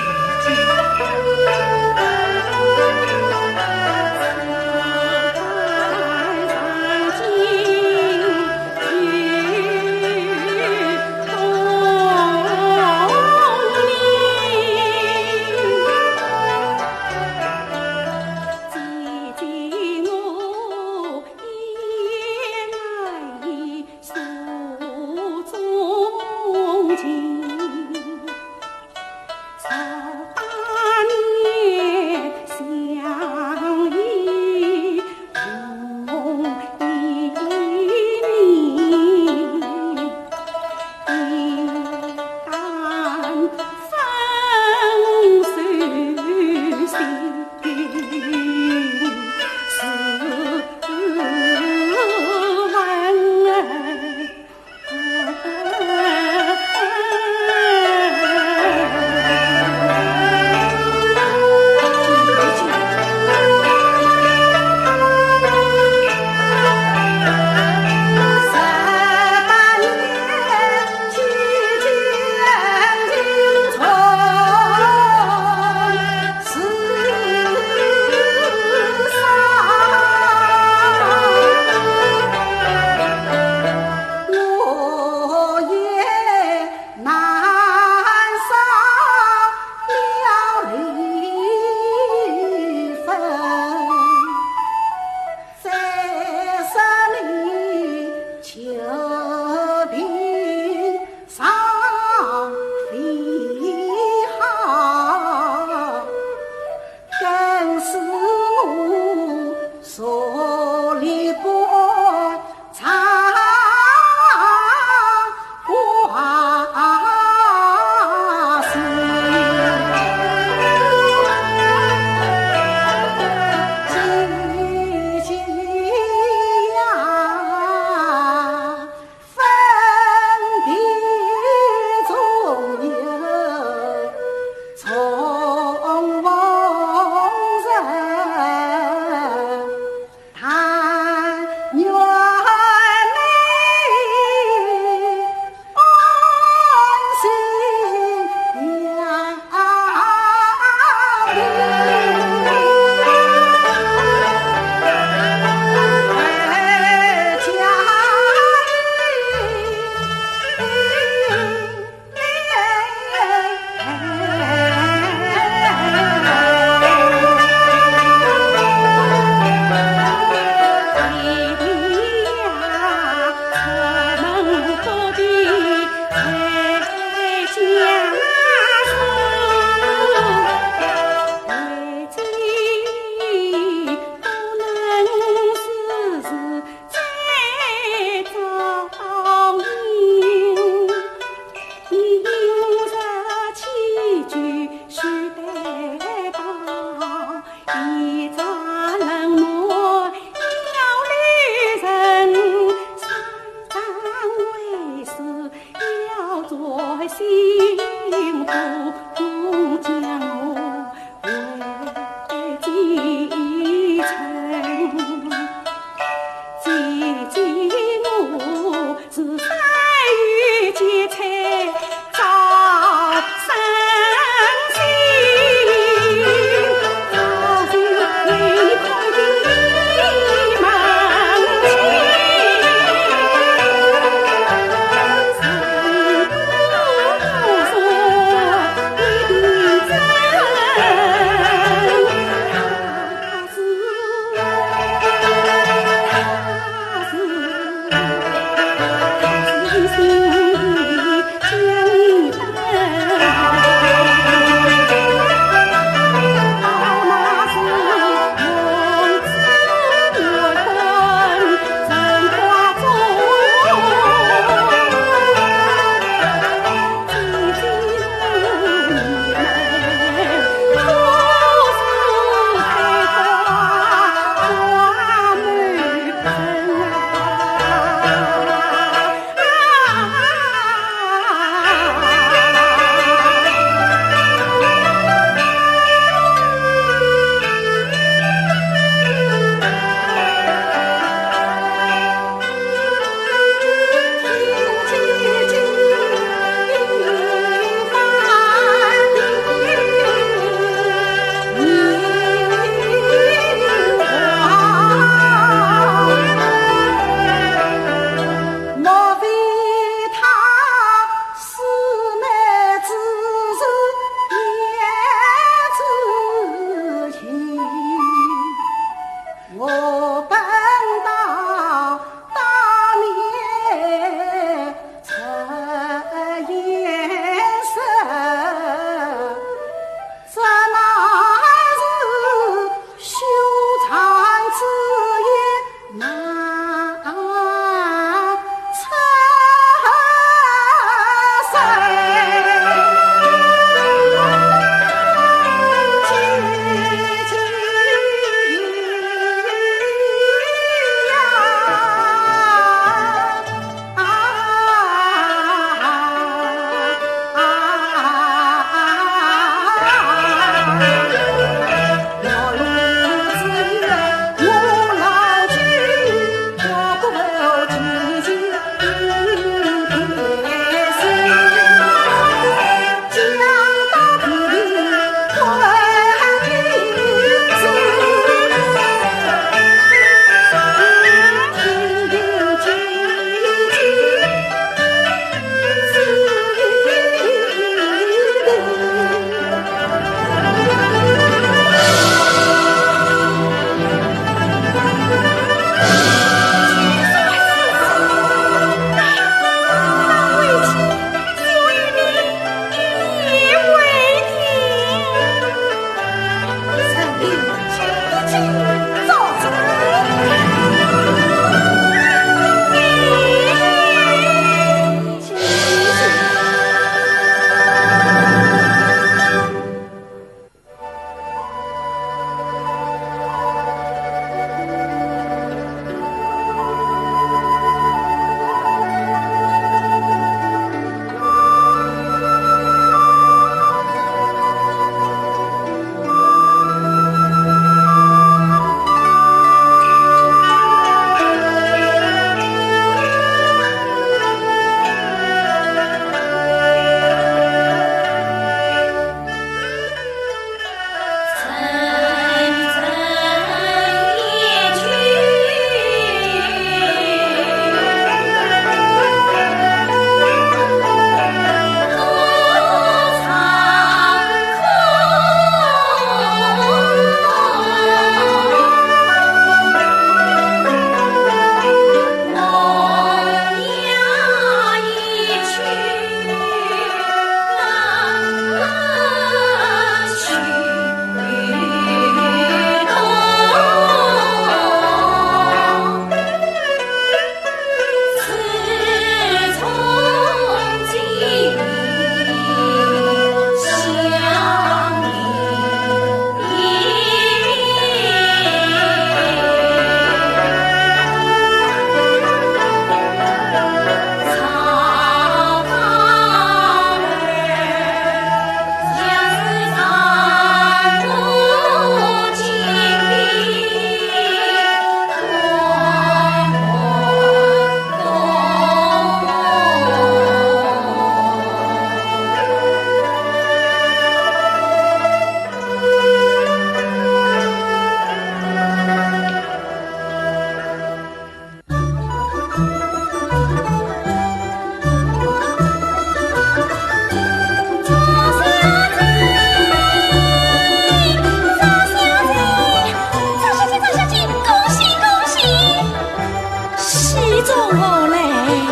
喜从何来？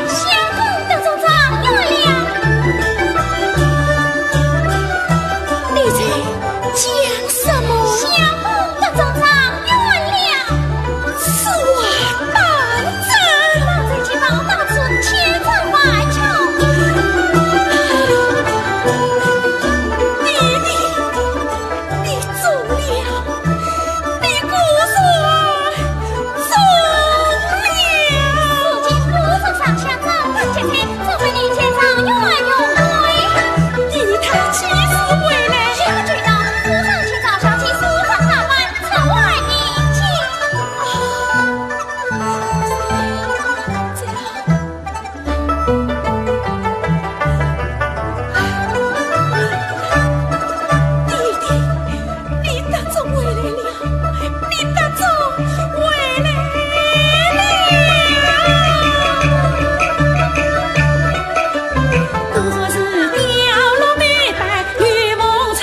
相公得中状元了。你在讲什么？相公得中状元了。此话当真？老贼去报大人千真万确。弟弟，你中了。 你果然中了。如今夫人上下正等接亲，只为你见状元荣归。你他几时回来？去不去到夫人去找小姐梳妆打扮，出外面见。啊，这样。 弟弟，你得中回来了，你得中回来了。我是掉落梅花又逢春。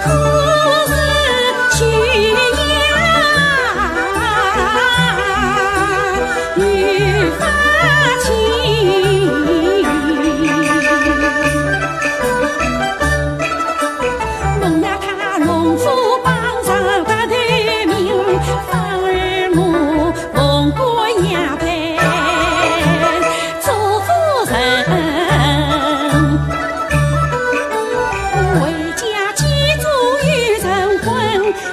可是秋雁又发情。问那他农夫帮上白头名，反而我逢官也配做夫人。 回家祭祖又成婚，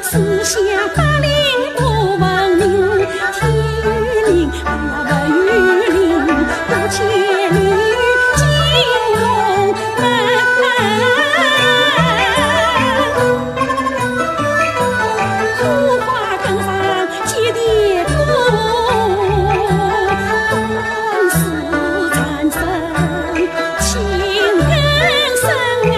四下八邻都闻名。天灵不与灵，不见女进龙门。苦花更上 结的果，本是战胜情更深啊。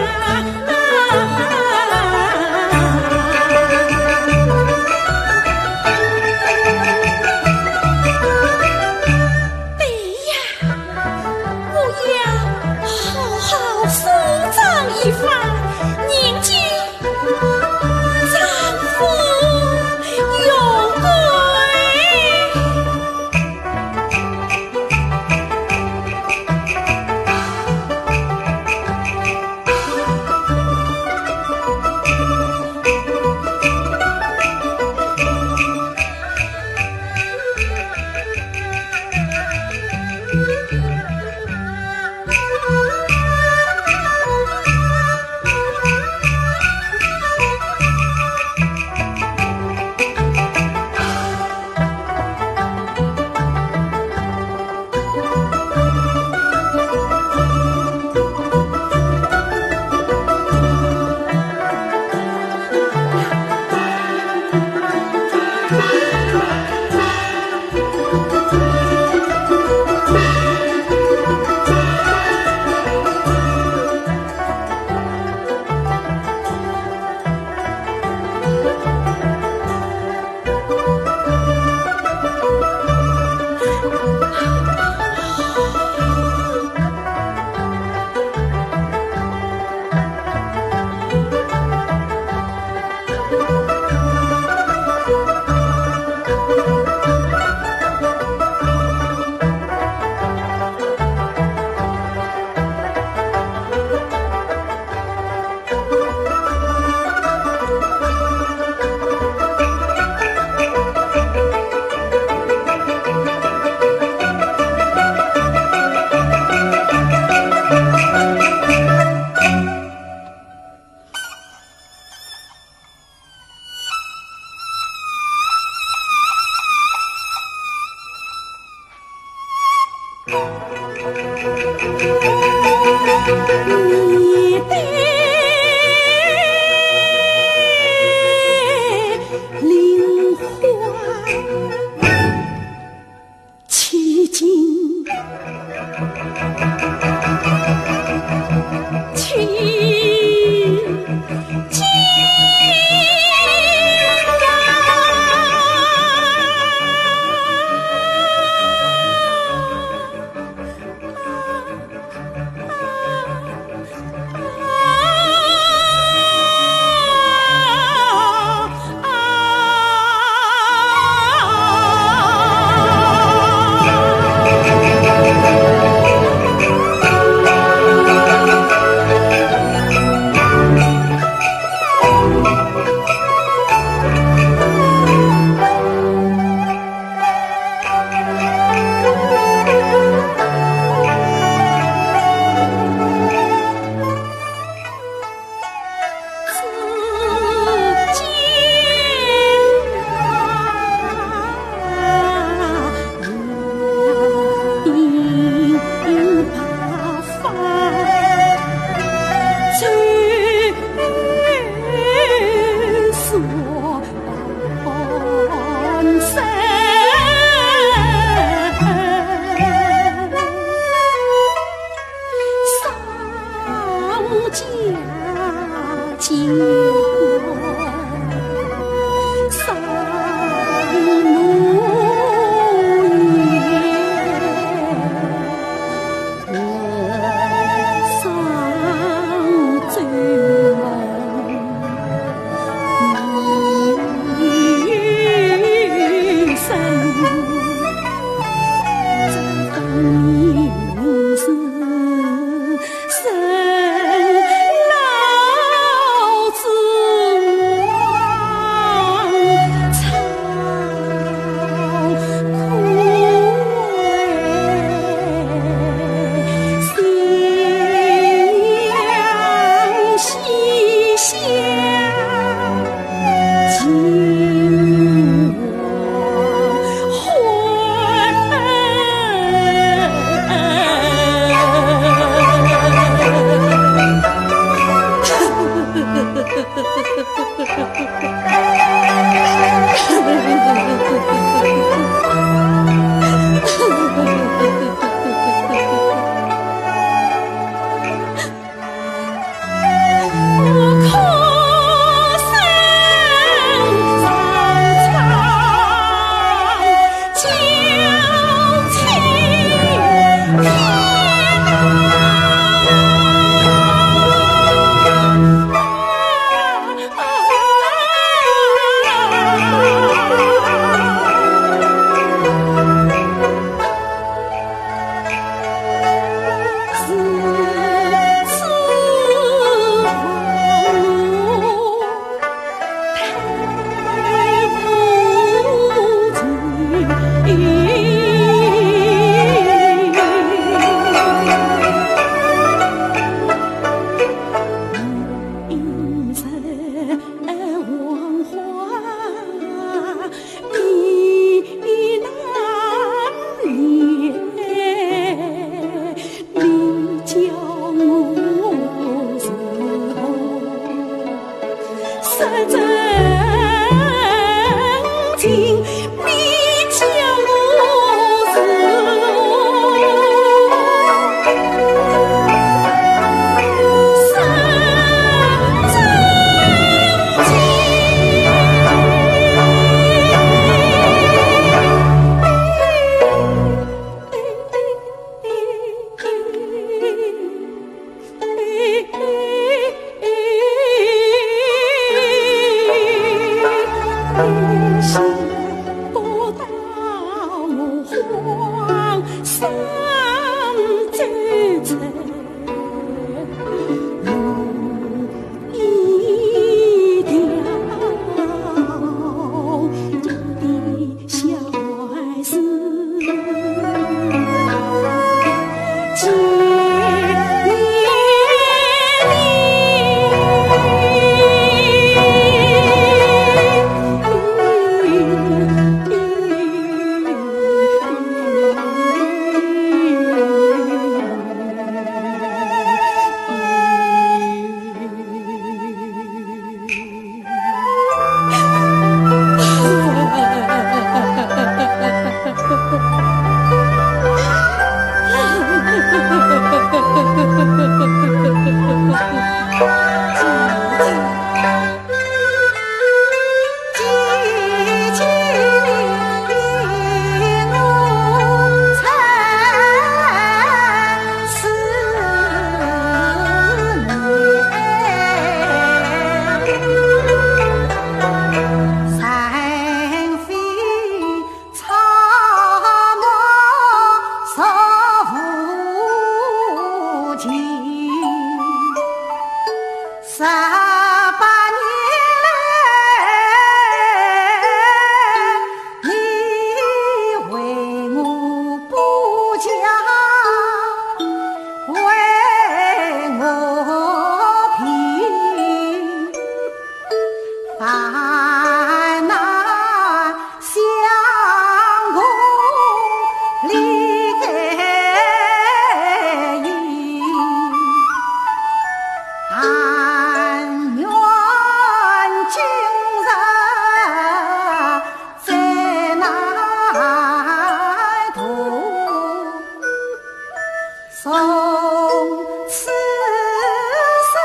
从此生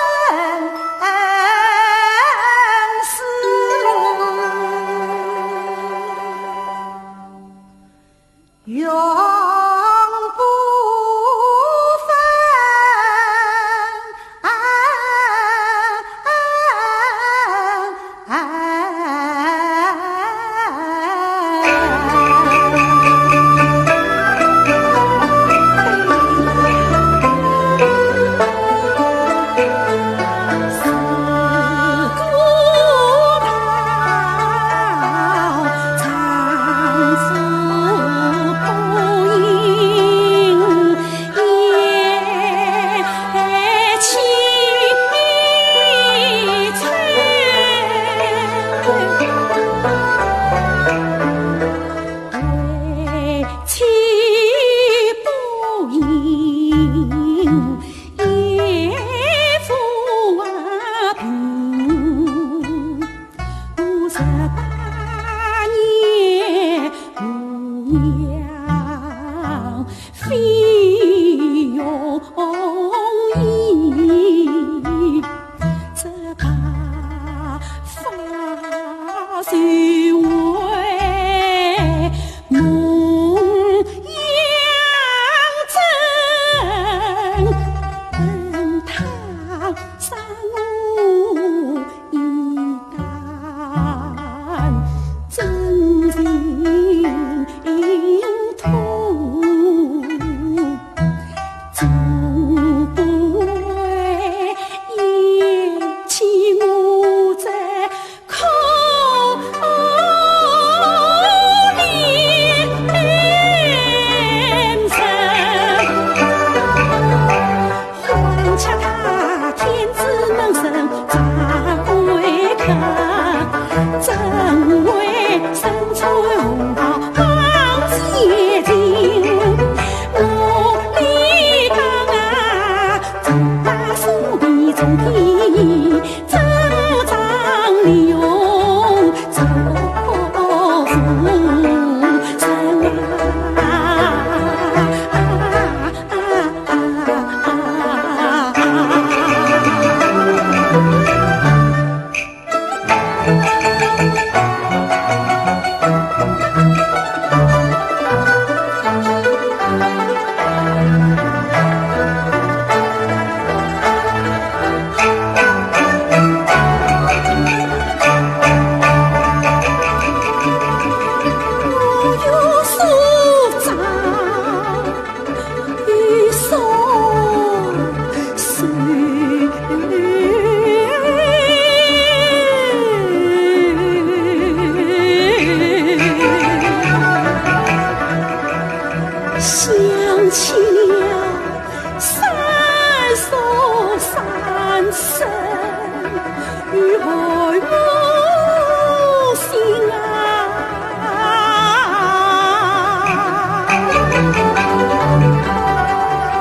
十八年无娘非容易，这白发就为梦魇症，等他伤我 一担真情痛，终归厌弃我这可怜人。 黄雀他天子门生咋会看，怎会身穿红袍望前进？我理当啊，把所的忠义 正当利用，做夫人啊。想起了 三叔三婶，又害我心啊。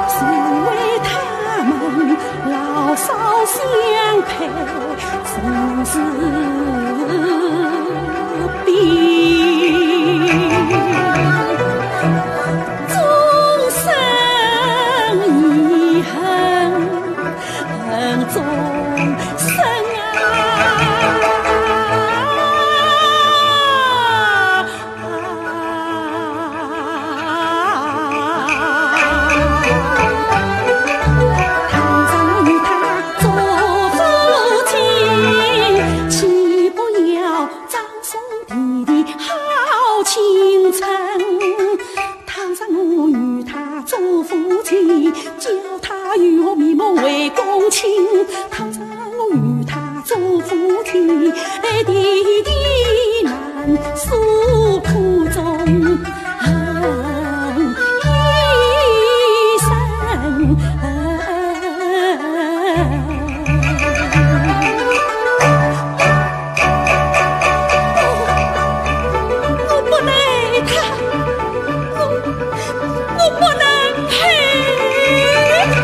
只为他们老少相配， 生死别，终生遗恨，恨终生啊。 倘若我与他做夫妻，岂不要葬送弟弟好青春？倘若我与他做夫妻，叫他与我面目为公卿。倘若我与他 做夫妻，弟弟难诉苦衷，恨一生。我，我不能他，我 我不能配他。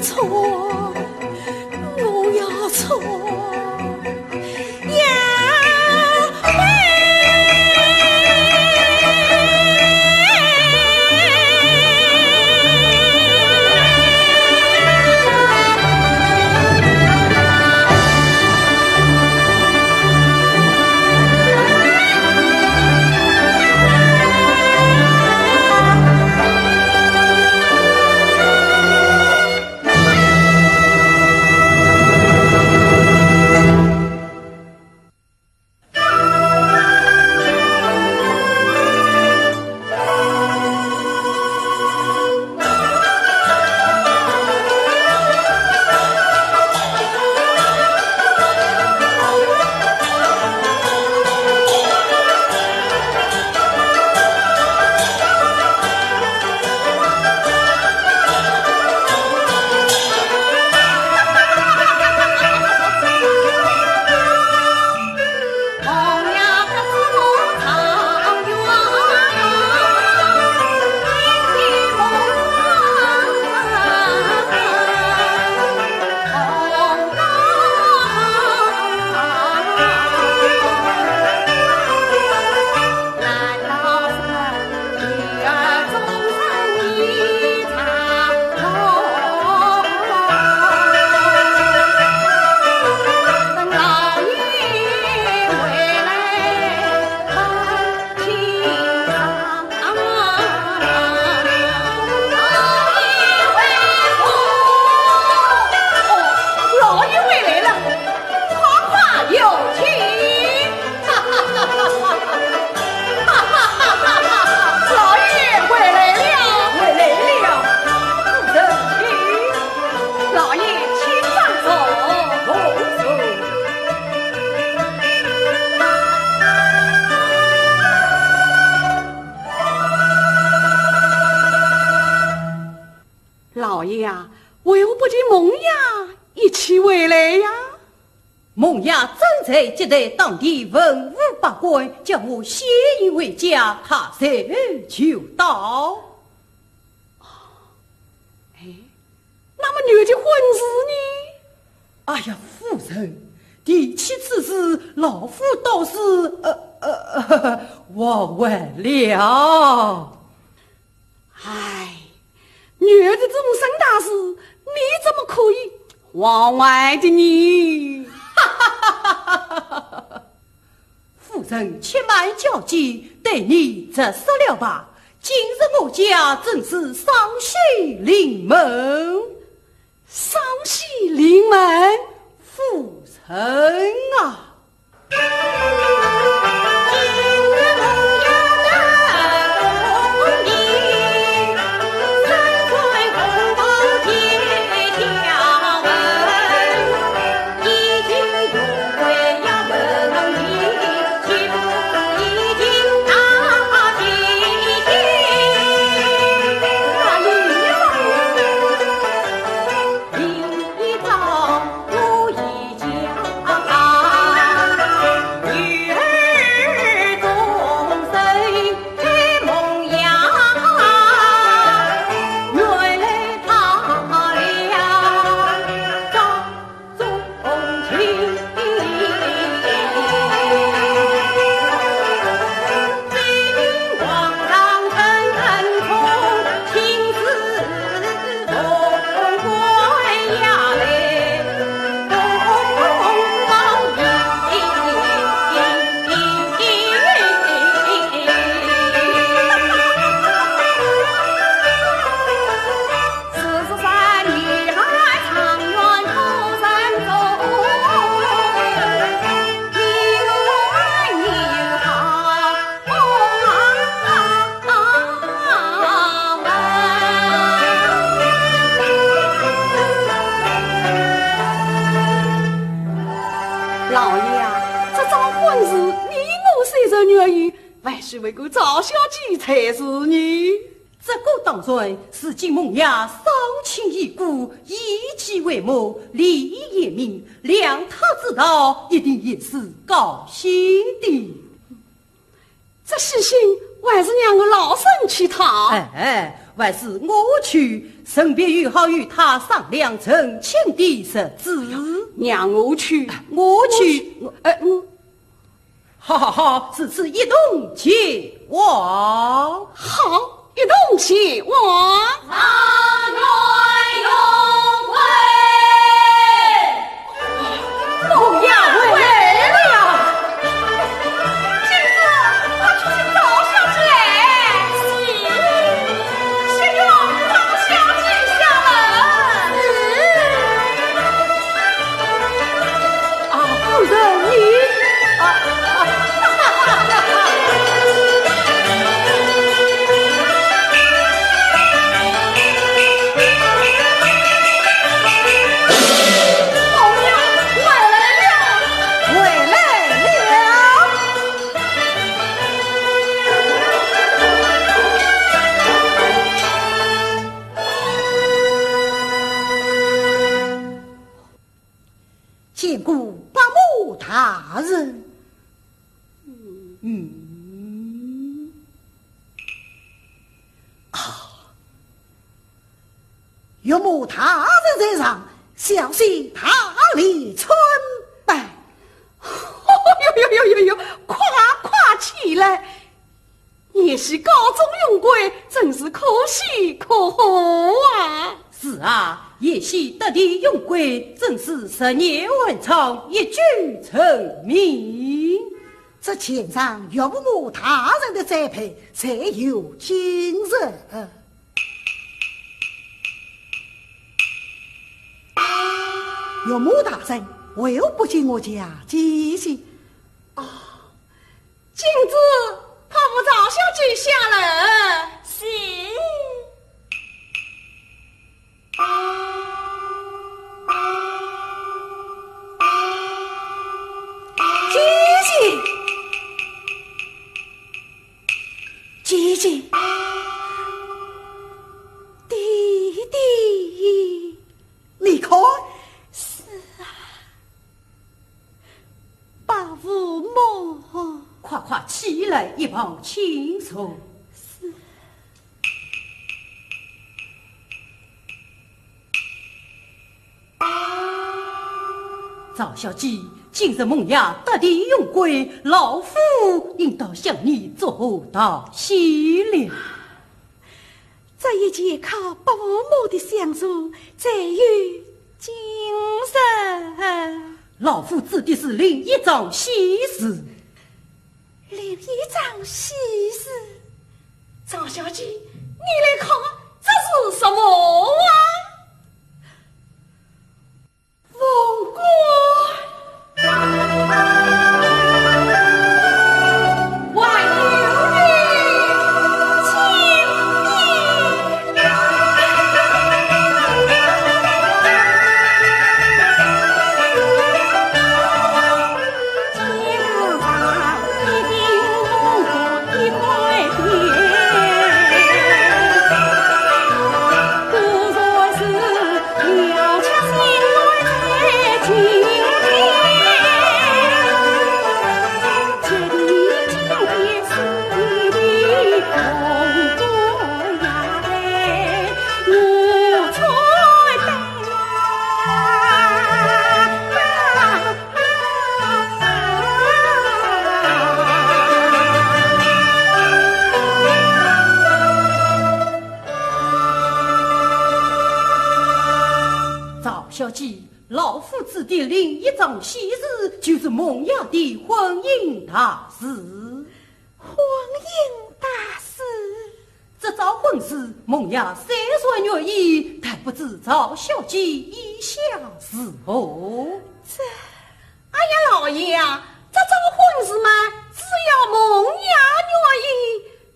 错，我要错呀！老爷回来了，快快有请。老爷回来了。回来了。夫人请。老爷请上坐。坐坐。老爷呀，为何不见孟爷一起回来呀？ 孟爷正在接待当地文武百官，叫我先行回家，他随后就到。哎，那么女的婚事呢？哎呀，夫人，提起此事，老夫倒是，呃，呃，呃，忘怀了。 唉，女儿的终身大事，你怎么可以忘怀的呢？夫人且慢交际，待你直说了吧。今日我家真是丧喜临门。丧喜临门？夫人啊！老爷啊，这桩婚事，你我虽然愿意，还是为个赵小姐才是呢。这个当然，如今孟爷丧亲已故，以其为母，理已明，谅他之道，一定也是高兴的。 这喜信还是让我老身去讨。哎，还是我去，顺便也好与他商量成亲的日子。让我去。我去。我，呃，嗯。好好好，如此一同前往。好，一同前往。状元荣归。凤娘回来了。 金子，快去请赵小姐来。是。先与赵小姐下楼。是。啊，夫人，你，啊，啊。凤娘回来了。回来了。 见过伯母大人。嗯。啊， 岳母大人在上，小婿大礼参拜。哟哟哟哟哟，快快起来！贤婿高中荣归，真是可喜可贺啊！是啊，贤婿得第荣归，真是十年寒窗，一举成名。这全仗岳母大人的栽培，才有今日。 岳母大人，为何不见我家姐姐？哦，金子，快扶赵小姐下楼。是。姐姐，姐姐，弟弟。 你看，是啊，伯父母。快快起来，一旁请坐。是。赵小姐，今日蒙爷得第荣归，老夫应当向你作贺道谢了。 这一切靠伯父母的相助，才有今日。老夫指的是另一桩喜事。另一桩喜事？赵小姐，你来看，这是什么啊？ 凤冠。赵小姐，老夫指的另一桩喜事，就是蒙爷的婚姻大事。婚姻大事？这桩婚事，蒙爷虽然愿意，但不知赵小姐意下如何？这，哎呀，老爷啊，这桩婚事嘛，只要蒙爷愿意，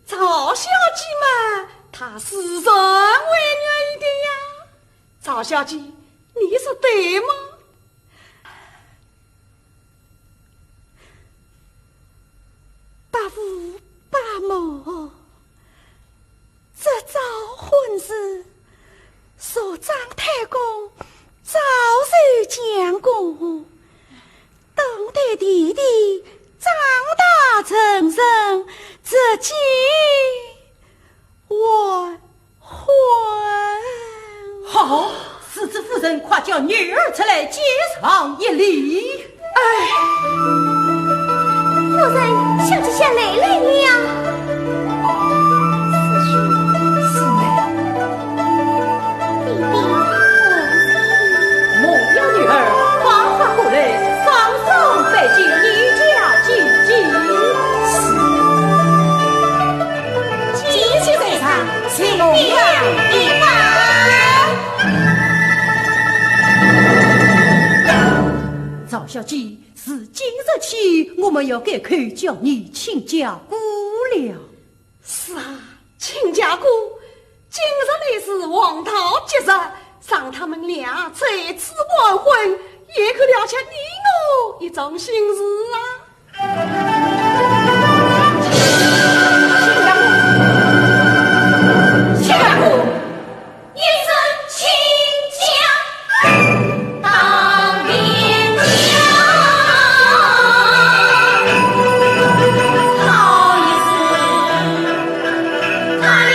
赵小姐嘛，她自然会愿意的呀。赵小姐，你说对吗？伯父伯母，这桩婚事，若张太公早就讲过，等待弟弟长大成人，自己还世子夫人，快叫女儿出来见上一礼。哎，夫人，小姐姐来了。是妹。弟弟。莫要女儿，快快过来，双双拜见你家姐姐。是。姐姐在上，请容让一拜。 赵小姐，自今日起，我们要改口叫你亲家姑了。是啊，亲家姑，今日乃是黄道吉日，让他们俩再次完婚，也可了却你我一桩心事啊。亲家姑，亲家姑， 一声亲家，当面讲，好意思，他了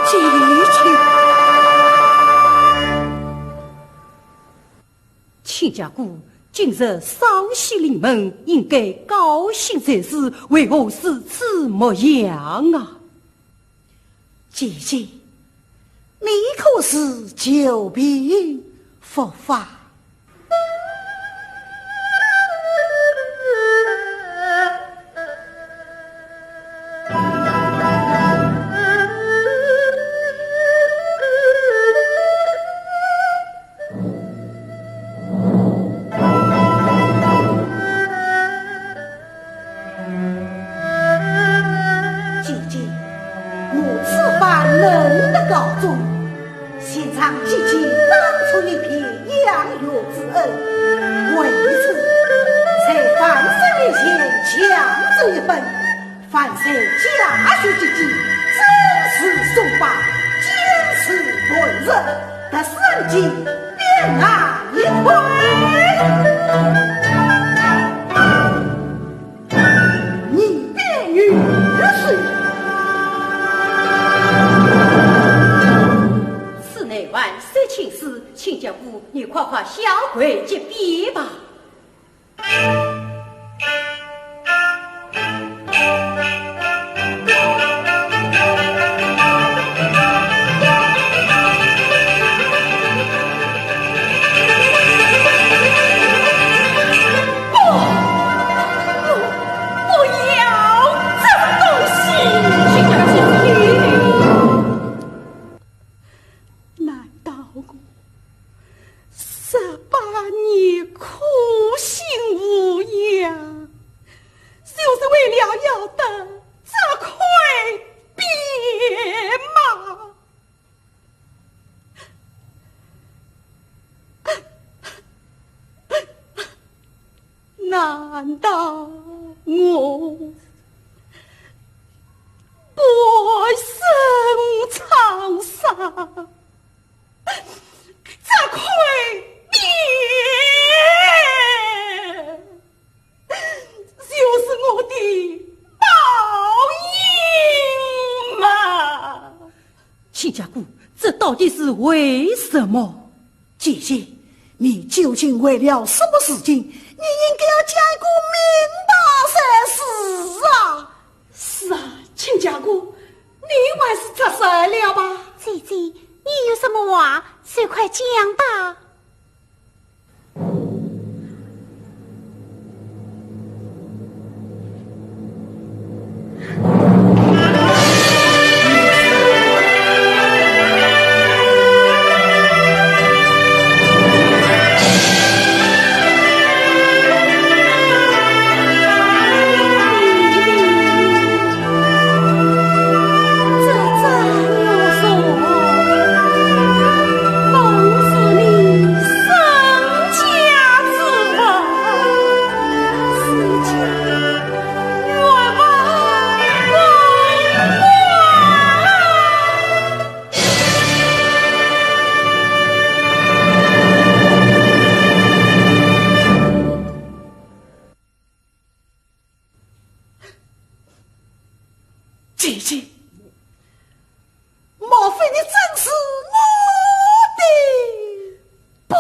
今天成了亲。 亲家姑，今日双喜临门，应该高兴才是，为何如此模样啊？姐姐，你可是久病复发？ 姐姐，我此番能得高中，全仗姐姐当初一片养育之恩，为此才反生在家学之际，真是松绑，坚持不屈，得失人间便难退。你便于是。此乃万岁亲事，亲家姑，你快快下跪接旨吧。 不，不，不要这东西！难道我十八年苦心无益，就是为了要得这块匾吗？ 难道我半生沧桑，这块匾就是我的报应吗？ 亲家姑，这到底是为什么？姐姐，你究竟为了什么事情？你应该要讲个明白才是啊！是啊，亲家姑，你还是出山了吧？姐姐，你有什么话，就快讲吧。姐姐，莫非你真是我的宝？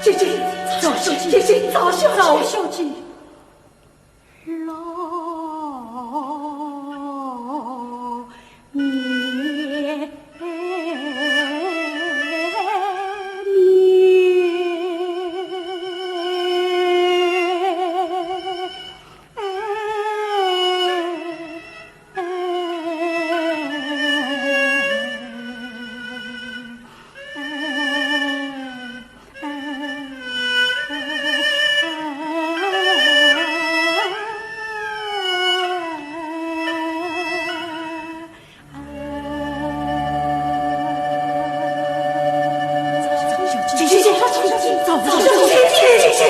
赵小姐，赵小姐，赵小姐。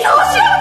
老面面。